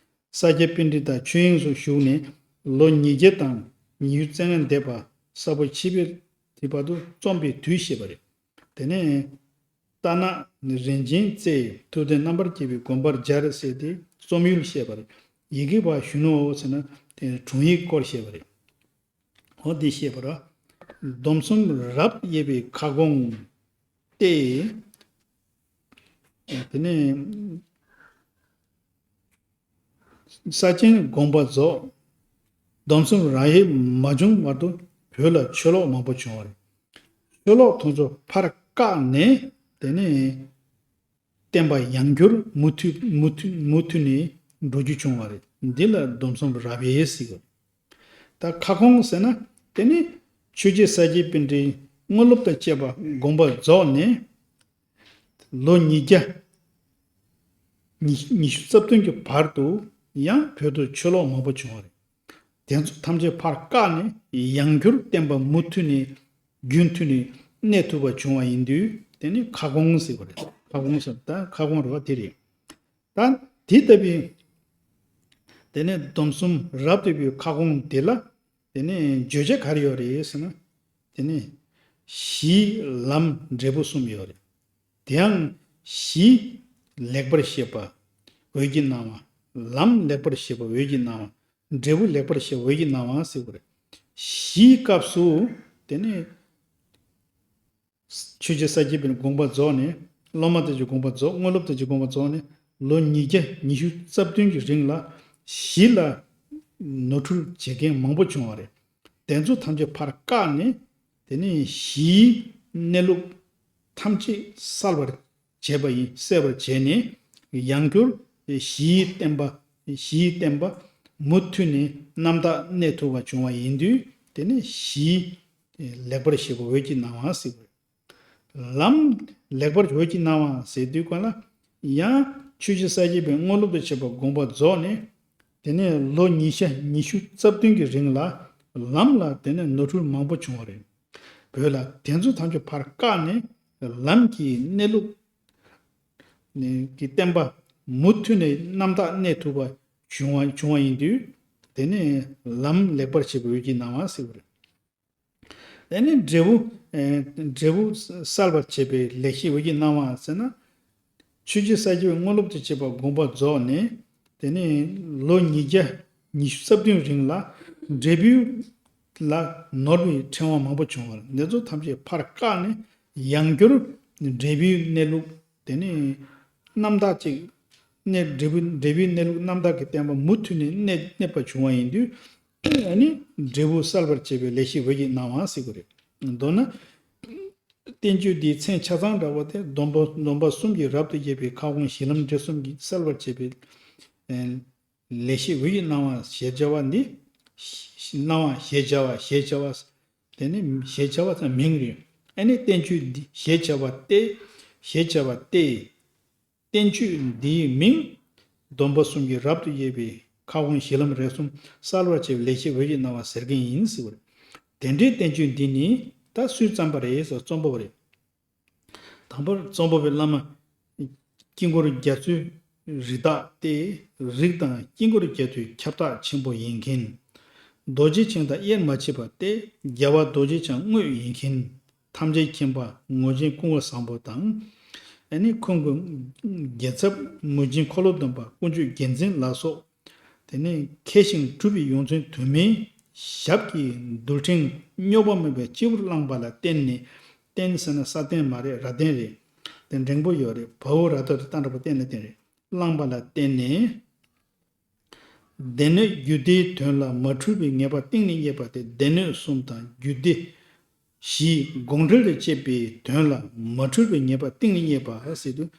ས་སྐྱ་པཎྜི་ཏ་ཆོས་དབྱིངས་སུ་ཞུགས་ནས་ལོ་ཉིས་བརྒྱ་དང་ཉི་ཤུ་རྩ་ལྔ་འདས་པ་ས་ཕོ་ཆིབས་པའི་དེ་བར་དུ་རྩོམ་པའི་དུས་བཤད་པ་རེད། དེ་ནས། རྟ་ནག་རིན་ཆེན་རྩེ་ཡི་ཐུབ་བསྟན་རྣམ་པར་རྒྱལ་བའི་དགོངས་པར་སྦྱར་ཟེར་ཏེ་རྩོམ་ཡུལ་བཤད་པ་རེད། ཡི་གེ་བ་གཞོན་ནུའོ་ཟེར་ན་དེ་དྲུང་ཡིག་སྐོར་བཤད་པ་རེད། འོ་འདི་བཤད་པ་ར། སྡོམ་གསུམ་རབ་དབྱེ་བའི་ཁ་སྐོང་སྟེ། དེ་ནས། ས་ཆེན་དགོངས་པ་རྫོགས། སྡོམ་གསུམ་རབ་དབྱེ་མ་བྱུང་བར་དུ་བོད་ལ་ཆོས་ལོག་མང་པོ་བྱུང་བ་རེད། ཆོས་ལོག་དེ་ཚོ་ཕར་བཀག་ནས། དེ་ནས་བསྟན་པ་ཡང་བསྒྱུར་མུ་མཐུད་མུ་མཐུད་མུ་མཐུད་ནས་འགྲོ་རྒྱུ་བྱུང་བ་རེད། འདི་ལ་སྡོམ་གསུམ་རབ་དབྱེ་ཟེར་གྱི་རེད། ད་ཁ་སྐོང་ཟེར་ན། དེ་ནི་ཆོས་རྗེ་ས་སྐྱ་པཎྜི་ཏའི་དངོས་སློབ་དང་བཅས་པ་དགོངས་པ་རྫོགས་ནས། ལོ་ཉིས་བརྒྱ་ཉི་ཉི་ཤུ་རྩ་བདུན་གྱི་བར་དུ་ཡང་བོད་དུ་ཆོས་ལོག་མང་པོ་བྱུང་བ་རེད། དེ་ཚོ་ཐམས་ཅད་ཕར་བཀག་ནས་ཡང་བསྒྱུར་བསྟན་པ་མུ་མཐུད་ནས་རྒྱུན་མཐུད་ནས་གནས་ཐུབ་པ་བྱུང་བ་ཡིན་དུས། དེ་ནི་ཁ་སྐོང་ཟེར་བ་རེད། ཁ་སྐོང་ཟེར། ད་ཁ་སྐོང་རེད་བ། དེ་རེད། ད་དེ་ལྟ་བུའི། དེ་ནས་སྡོམ་གསུམ་རབ་ཏུ་བའི་ཁ་སྐོང་དེ་ལ། དེ་ནས་བརྗོད་བྱ་ག་རེ་ཡོད་རེད་ཟེར་ན། དེ་ནས་གཞི་ལམ་འབྲས་བུ་གསུམ་ཡོད་རེད། དེའང་གཞི་ལེགས་པར་བཤད་པ་འོད་ཀྱིས་སྣང་བ། ལམ་ལེགས་པར་བཤད་པ་འོད་ཀྱིས་སྣང་བ། འབྲས་བུ་ལེགས་པར་བཤད་པ་འོད་ཀྱིས་སྣང་བ་ཟེར་བ་རེད། གཞིའི་སྐབས་སུ། དེ་ནས། ཆོས་རྗེ་ས་སྐྱ་པའི་དགོངས་པ་རྫོགས་ནས། སློབ་མ་དེ་ཚོའི་དགོངས་པ་རྫོགས། དངོས་སློབ་དེ་ཚོའི་དགོངས་པ་རྫོགས་ནས། ལོ་ཉིས་བརྒྱ་ཉི་ཤུ་རྩ་བདུན་གྱི་རིང་ལ་གཞི་ལ་ནོར་འཁྲུལ་བྱེད་མཁན་མང་པོ་བྱུང་བ་རེད། དེ་ཚོ་ཐམས་ཅད་ཕར་བཀག་ནས། དེ་ནས་གཞིའི་གནས་ལུགས་ཐམས་ཅད་གསལ་བར་བྱས་པ་ཡིན། གསལ་བར་བྱས་ནས། ཡང་བསྒྱུར་གཞིའི་བསྟན་པ། གཞིའི་བསྟན་པ་མུ་མཐུད་ནས་རྣམ་དག་གནས་ཐུབ་པ་བྱུང་བ་ཡིན་དུས། དེ་ནས་གཞི་ལེགས་པར་བཤད་པ་འོད་ཀྱིས་སྣང་བ་ཟེར་བ་རེད། ལམ་ལེགས་པར་འོད་ཀྱིས་སྣང་བ་ཟེར་དུས་ག་ལ། ཡང་ཆོས་རྗེ་ས་སྐྱ་པའི་དངོས་སློབ་ཏུ་བྱེད་པ་དགོངས་པ་རྫོགས་ནས། དེ་ནས་ལོ་ཉིས་བརྒྱ་ཉི་ཤུ་རྩ་བདུན་གྱི་རིང་ལ་ལམ་ལ་དེ་ནས་ནོར་འཁྲུལ་མང་པོ་བྱུང་བ་རེད། བོད་ལ་དེ་ཚོ་ཐམས་ཅད་ཕར་བཀག་ནས། ལམ་གྱི་གནས་ལུགས་ཀྱི་བསྟན་པ་མུ་མཐུད་ནས་རྣམ་དག་གནས་ཐུབ་པ་བྱུང་བ་བྱུང་བ་ཡིན་དུས། དེ་ནས་ལམ་ལེགས་པར་བཤད་པ་འོད་ཀྱིས་སྣང་བ་ཟེར་བ་རེད། དེ་ནས་འབྲས་བུ། ཨེ། འབྲས་བུ་གསལ་བར་བྱེད་པའི་ལེགས་བཤད་འོད་ཀྱིས་སྣང་བ་ཟེར་ན། ཆོས་རྗེ་ས་སྐྱའི་དངོས་སློབ་ཏུ་བྱེད་པ་དགོངས་པ་རྫོགས་ནས། དེ་ནས་ལོ་ཉིས་བརྒྱ་ཉི་ཤུ་རྩ་བདུན་རིང་ལ་འབྲས་བུ་ལ་ནོར་བའི་ཕྲེང་བ་མང་པོ་བྱུང་བ་རེད། འདི་ཚོ་ཐམས་ཅད་ཕར་བཀག་ནས་ཡང་བསྐྱར་འབྲས་བུའི་གནས་ལུགས། དེ་ནས་རྣམ་དག་ཅིག་གནས། འབྲས་བུ། འབྲས་བུའི་གནས་ལུགས་རྣམ་དག་གི་བསྟན་པ་མུ་མཐུད་ནས་གནས་གནས་པ་བྱུང་བ་ཡིན་དུས། ཨ་ནི་འབྲས་བུ་གསལ་བར་བྱེད་པའི་ལེགས་བཤད་འོད་ཀྱིས་སྣང་བ་ཟེར་གྱི་རེད། མདོར་ན། བསྟན་བཅོས་འདིའི་མཚན་ཆ་ཚང་འདྲ་བོ་དེ་སྡོམ་པ། སྡོམ་པ་གསུམ་གྱི་རབ་ཏུ་དབྱེ་བའི་ཁ་སྐོང་གཞི་ལམ་འབྲས་གསུམ་གྱིས་གསལ་བར་བྱེད་པའི། ཨེ། ལེགས་བཤད་འོད་ཀྱིས་སྣང་བ་ཞེས་བྱ་བ་འདི། སྣང་བ་ཞེས་བྱ་བ། ཞེས་བྱ་བ། དེ་ནི་ཞེས་བྱ་བ་ཙམ་མིང་རེད། ཨ་ནི་བསྟན་བཅོས་འདི་ཞེས་བྱ་བ་སྟེ། ཞེས་བྱ་བ་སྟེ། བསྟན་བཅོས་འདིའི་མིང་། སྡོམ་པ་གསུམ་གྱི་རབ་ཏུ་དབྱེ་བའི་ཁ་སྐོང་གཞི་ལམ་འབྲས་གསུམ་གསལ་བར་བྱེད་པའི་ལེགས་བཤད་འོད་ཀྱིས་སྣང་བ་ཟེར་མཁན་ཡིན་ཟེར་བ་རེད། དེ་འདྲའི་བསྟན་བཅོས་འདི་ནི་ད་སུས་བརྩམས་པ་རེད་ཟེར། རྩོམ་པ་པོ་རེད། དང་པོར་རྩོམ་པ་པོའི་བླ་མ། དཀྱིལ་འཁོར་རྒྱ་མཚོའི་རིགས་བདག་སྟེ། རིགས་དང་དཀྱིལ་འཁོར་རྒྱ་མཚོའི་ཁྱབ་བདག་ཆེན་པོ་ཡིན་མཁན། རྡོ་རྗེ་འཆང་དང་དབྱེར་མ་མཆིས་པ་སྟེ། རྒྱལ་བ་རྡོ་རྗེ་འཆང་དངོས་ཡིན་མཁན། ཐམས་ཅད་མཁྱེན་པ་ངོས་ཆེན་ཀུན་དགའ་བཟང་པོ་དང་། ཨ་ནི་ཁོང་གི་རྒྱལ་ཚབ་ངོས་ཆེན་འཁོར་ལོ་སྡོམ་པ་དཀོན་མཆོག་རྒྱལ་མཚན་ལ་སོགས། དེ་ནས་མཁས་ཤིང་གྲུབ་པའི་ཡོངས་འཛིན་དུ་མའི་ཞབས་ཀྱི་རྡུལ་ཕྲན་རྙོག་པ་མེད་པའི་སྤྱི་བོར་བླངས་པ་ལ་བརྟེན་ནས། བརྟེན་ཟེར་ན་ས་བརྟེན་མ་རེད། ར་བརྟེན་རེད། དེ་འགྲེང་པོ་ཡོད་རེད། བའོ་ར་བཏགས་རི་ཏ་འགྲེང་བུ་བརྟེན་ལ་བརྟེན་རེད། བླངས་པ་ལ་བརྟེན་ནས། སྡེ་སྣོད་རྒྱུད་སྡེའི་དོན་ལ་མ་འཁྲུལ་བའི་ངེས་པ་གཏིང་ནས་རྙེད་པ་སྟེ། སྡེ་སྣོད་གསུམ་དང་རྒྱུད་སྡེ་བཞིའི་དགོངས་འགྲེལ་ལ་དཔྱད་པའི་དོན་ལ་མ་འཁྲུལ་བའི་ངེས་པ་གཏིང་ནས་རྙེད་པ་ཟེར་དུས།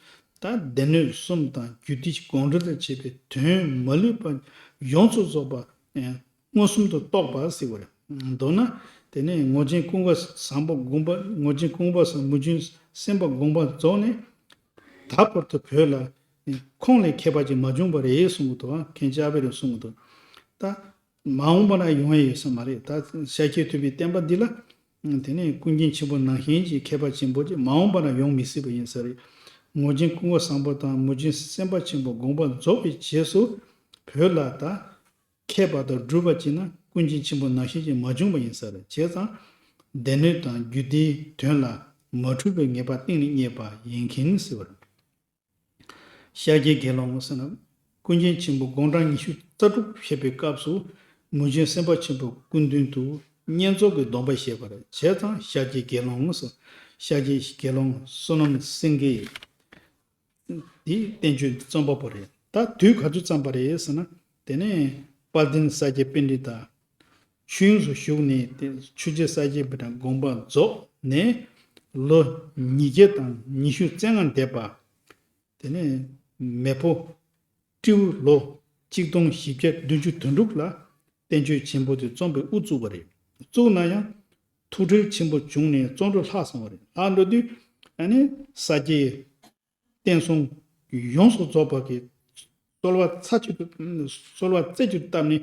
ད་སྡེ་སྣོད་གསུམ་དང་རྒྱུད་སྡེ་དགོངས་འགྲེལ་ལ་དཔྱད་པའི་དོན་མ་ལུས་པ་ཡོངས་སུ་རྫོགས་པ། མངོན་སུམ་དུ་རྟོགས་པ་ཟེར་བ་རེད། མདོར་ན། དེ་ནས་ངོས་ཆེན་ཀུན་དགའ་བཟང་པོ་དགོངས་པ། ངོས་ཆེན་ཀུན་དགའ་བཟང་པོ་མུས་སྦྱིན་སེམས་དཔའ་དགོངས་པ་རྫོགས་ནས། ད་བར་དུ་བོད་ལ་ཁོང་ལས་མཁས་པ་ཅིག་མ་བྱུང་བ་རེད་གསུང་གི་འདུག་མཁན་ཆེན་ཨ་པེ་རེས་གསུང་གི་འདུག་ད་མ་འོངས་པ་ན་ཡོང་ཡ་ཡོད་ས་མ་རེད། ད་ཤཱཀྱ་ཐུབ་པའི་བསྟན་པ་འདི་ལ། དེ་ནས་ཀུན་མཁྱེན་ཆེན་པོ་ནང་བཞིན་གྱི་མཁས་པ་ཆེན་པོ་ཅིག་མ་འོངས་པ་ན་ཡོང་མི་སྲིད་པ་ཡིན་ས་རེད། ངོས་ཆེན་ཀུན་དགའ་བཟང་པོ་དང་མུས་སྦྱིན་སེམས་དཔའ་ཆེན་པོ་དགོངས་པ་རྫོགས་པའི་རྗེས་སུ། བོད་ལ་ད། མཁས་པ་དང་གྲུབ་པ་ཅིག་ན་ཀུན་མཁྱེན་ཆེན་པོ་ནང་བཞིན་གྱི་མ་བྱུང་བ་ཡིན་ས་རེད། བྱས་ཙང་། སྡེ་སྣོད་དང་རྒྱུད་སྡེའི་དོན་ལ་མ་འཁྲུལ་བའི་ངེས་པ་གཏིང་ནས་རྙེད་པ་ཡིན་མཁན་ཟེར་བ་རེད། ཤཱཀྱའི་དགེ་སློང་ཟེར་ན། ཀུན་མཁྱེན་ཆེན་པོ་དགུང་གྲངས་ཉི་ཤུ་རྩ་དྲུག་བཞེས་པའི་སྐབས་སུ། མུས་སྦྱིན་སེམས་དཔའ་ཆེན་པོ་སྐུ་མདུན་དུ་བསྙེན་རྫོགས་ཀྱི་སྡོམ་པ་བཞེས་པ་རེད། བྱས་ཙང་ཤཱཀྱའི་དགེ་སློང་ཟེར། ཤཱཀྱའི་དགེ་སློང་བསོད་ནམས་སེང་གེ། འདིས་བསྟན་བཅོས་འདི་རྩོམ་པ་པོ་རེད། ད་དུས་ག་དུས་བརྩམས་པ་རེད་ཟེར་ན། དེ་ནས་དཔལ་ལྡན་ས་སྐྱ་པཎྜི་ཏ་ཆོས་དབྱིངས་སུ་ཞུགས་ནས། དེ་ཆོས་རྗེ་ས་སྐྱ་པཎྜི་ཏ་དགོངས་པ་རྫོགས་ནས་ལོ་ཉིས་བརྒྱ་དང་ཉི་ཤུ་རྩ་ལྔ་འདས་པ། དེ་ནས་མེ་ཕོ་སྤྲེའུ་ལོ་གཅིག་སྟོང་བཞི་བརྒྱ་བདུན་ཅུ་དོན་དྲུག་ལ་བསྟན་བཅོས་ཆེན་པོ་དེ་རྩོམ་པའི་དབུ་བཙུགས་པ་རེད། བཙུགས་ན་ཡང་ཐུགས་ཁྲལ་ཆེན་པོ་བྱུང་ནས་བརྩོན་འགྲུས་ལྷག་སོང་བ་རེད། ལྷག་འགྲོ་དུས་ཨ་ནི་ས་སྐྱའི་བསྟན་སྲུང་ཡོངས་སུ་རྫོགས་པ་གི་གསོལ་བ་ཚར་གཅིག་ཏུ། གསོལ་བ་རྩེ་གཅིག་ཏུ་བཏབ་ནས་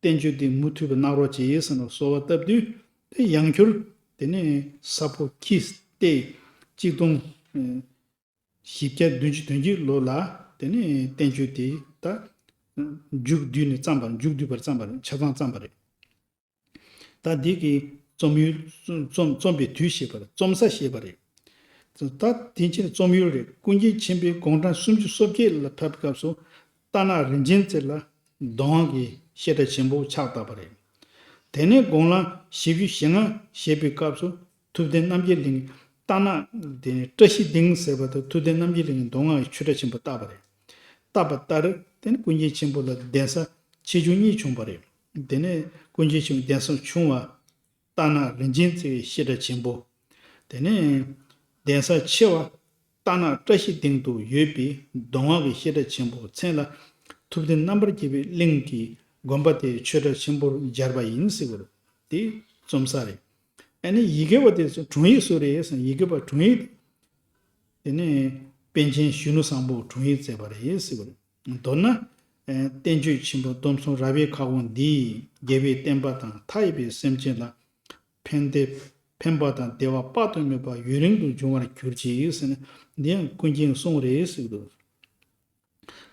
བསྟན་བཅོས་འདི་མུ་མཐུད་པའི་གནང་རོགས་གྱིས་ཟེར་ནས་གསོལ་བ་བཏབ་དུས། དེ་ཡང་བསྐྱར་དེ་ནས་ས་ཕོ་ཁྱི་སྟེ་གཅིག་སྟོང་བཞི་བརྒྱ་བདུན་ཅུ་དོན་གཅིག་ལོ་ལ་དེ་ནས་བསྟན་བཅོས་དེ་ད་མཇུག་བསྡུས་ནས་བརྩམས་པ། མཇུག་བསྡུས་པར་བརྩམས་པ་རེད། ཆ་ཚང་བརྩམས་པ་རེད། ད་འདི་གི་རྩོམ་ཡུལ། རྩོམ་རྩོམ་པའི་དུས་ཞེས་པ་རེད། རྩོམ་ས་ཞེས་པ་རེད། ད་དེ་ཕྱིར་རྩོམ་ཡུལ་རེད། ཀུན་མཁྱེན་ཆེན་པོའི་དགུང་གྲངས་སུམ་ཅུ་སོ་བརྒྱད་ལ་ཕེབས་སྐབས་སུ་རྟ་ནག་རིན་ཆེན་རྩེ་ལ་གདོང་དབང་གི་བཤད་གྲྭ་ཆེན་པོ་ཕྱག་བཏབ་པ་རེད། དེ་ནས་དགུང་ལོ་བཞི་བཅུ་ཞེ་ལྔ་བཞེས་པའི་སྐབས་སུ་ཐུབ་བསྟན་རྣམ་རྒྱལ་གླིང་རྟ་ནག་དེ་ནས་བཀྲ་ཤིས་སྡིངས་ཟེར་བ་དུ་ཐུབ་བསྟན་རྣམ་རྒྱལ་གླིང་གི་མདོ་སྔགས་ཀྱི་ཆོས་གྲྭ་ཆེན་པོ་བཏབ་པ་རེད། བཏབ་པ་ལྟར་དེ་ནས་ཀུན་མཁྱེན་ཆེན་པོ་ལ་གདན་ས་ཆེ་ཆུང་གཉིས་བྱུང་བ་རེད། དེ་ནས་ཀུན་མཁྱེན་ཆེན་པོའི་གདན་ས་ཆུང་བ་རྟ་ནག་རིན་ཆེན་རྩེ་བའི་བཤད་གྲྭ་ཆེན་པོ། དེ་ནས་གདན་ས་ཆེ་བ་རྟ་ནག་བཀྲ་ཤིས་སྡིངས་དུ་ཡོད་པའི་མདོ་སྔགས་ཀྱི་བཤད་གྲྭ་ཆེན་པོ་མཚན་ལ་ཐུབ་བསྟན་རྣམ་པར་རྒྱལ་བའི་གླིང་གི་དགོན་པ་དེ་ཆོས་གྲྭ་ཆེན་པོར་སྦྱར་བ་ཡིན་ཟེར་བ་རེད། དེ་རྩོམ་ས་རེད། ཨ་ནི་ཡི་གེ་བ་དེ་ཚོ་དྲུང་ཡིག་སུ་རེད་ཟེར་ན། ཡི་གེ་བ་དྲུང་ཡིག་དེ་ནས་པཎ་ཆེན་གཞོན་ནུ་བཟང་པོ་དྲུང་ཡིག་མཛད་པ་རེད་ཟེར་བ་རེད། མདོར་ན། ཨེ། བསྟན་བཅོས་ཆེན་པོ་སྡོམ་གསུམ་རབ་དབྱེ་ཁ་སྐོང་འདིས་རྒྱལ་བའི་བསྟན་པ་དང་མཐའ་ཡས་པའི་སེམས་ཅན་ལ་ཕན་བདེ། ཕན་པ་དང་བདེ་བ་དཔག་ཏུ་མེད་པ་ཡུན་རིང་དུ་འབྱུང་བར་གྱུར་ཅིག་ཟེར་ནས། འདི་ཡང་ཀུན་མཁྱེན་གསུང་རེད་ཟེར་གྱི་འདུག་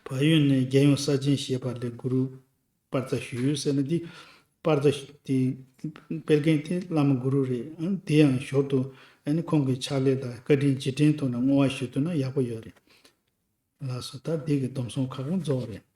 བལ་ཡུལ་ནས་རྒྱལ་ཡོངས་གསར་བརྗེ་ཞེས་པ་ལས་གུ་རུ་པར་རྩ་ཞུས་ཟེར་ན། འདི་པར་རྩ་ཞུ་དེ་སྤེལ་མཁན་དེ་བླ་མ་གུ་རུ་རེད། ཨང་། དེ་ཡང་ཞོར་དུ་ཨ་ནི་ཁོང་གི་ཕྱག་ལས་ལ་བཀའ་དྲིན་རྗེས་དྲན་ཐོག་ནས་བསྔོ་བ་ཞུ་ཐུབ་ན་ཡག་པོ་ཡོད་རེད། ལགས་སོ། ད་འདི་གི་སྡོམ་གསུམ་ཁ་སྐོང་རྫོགས་རེད།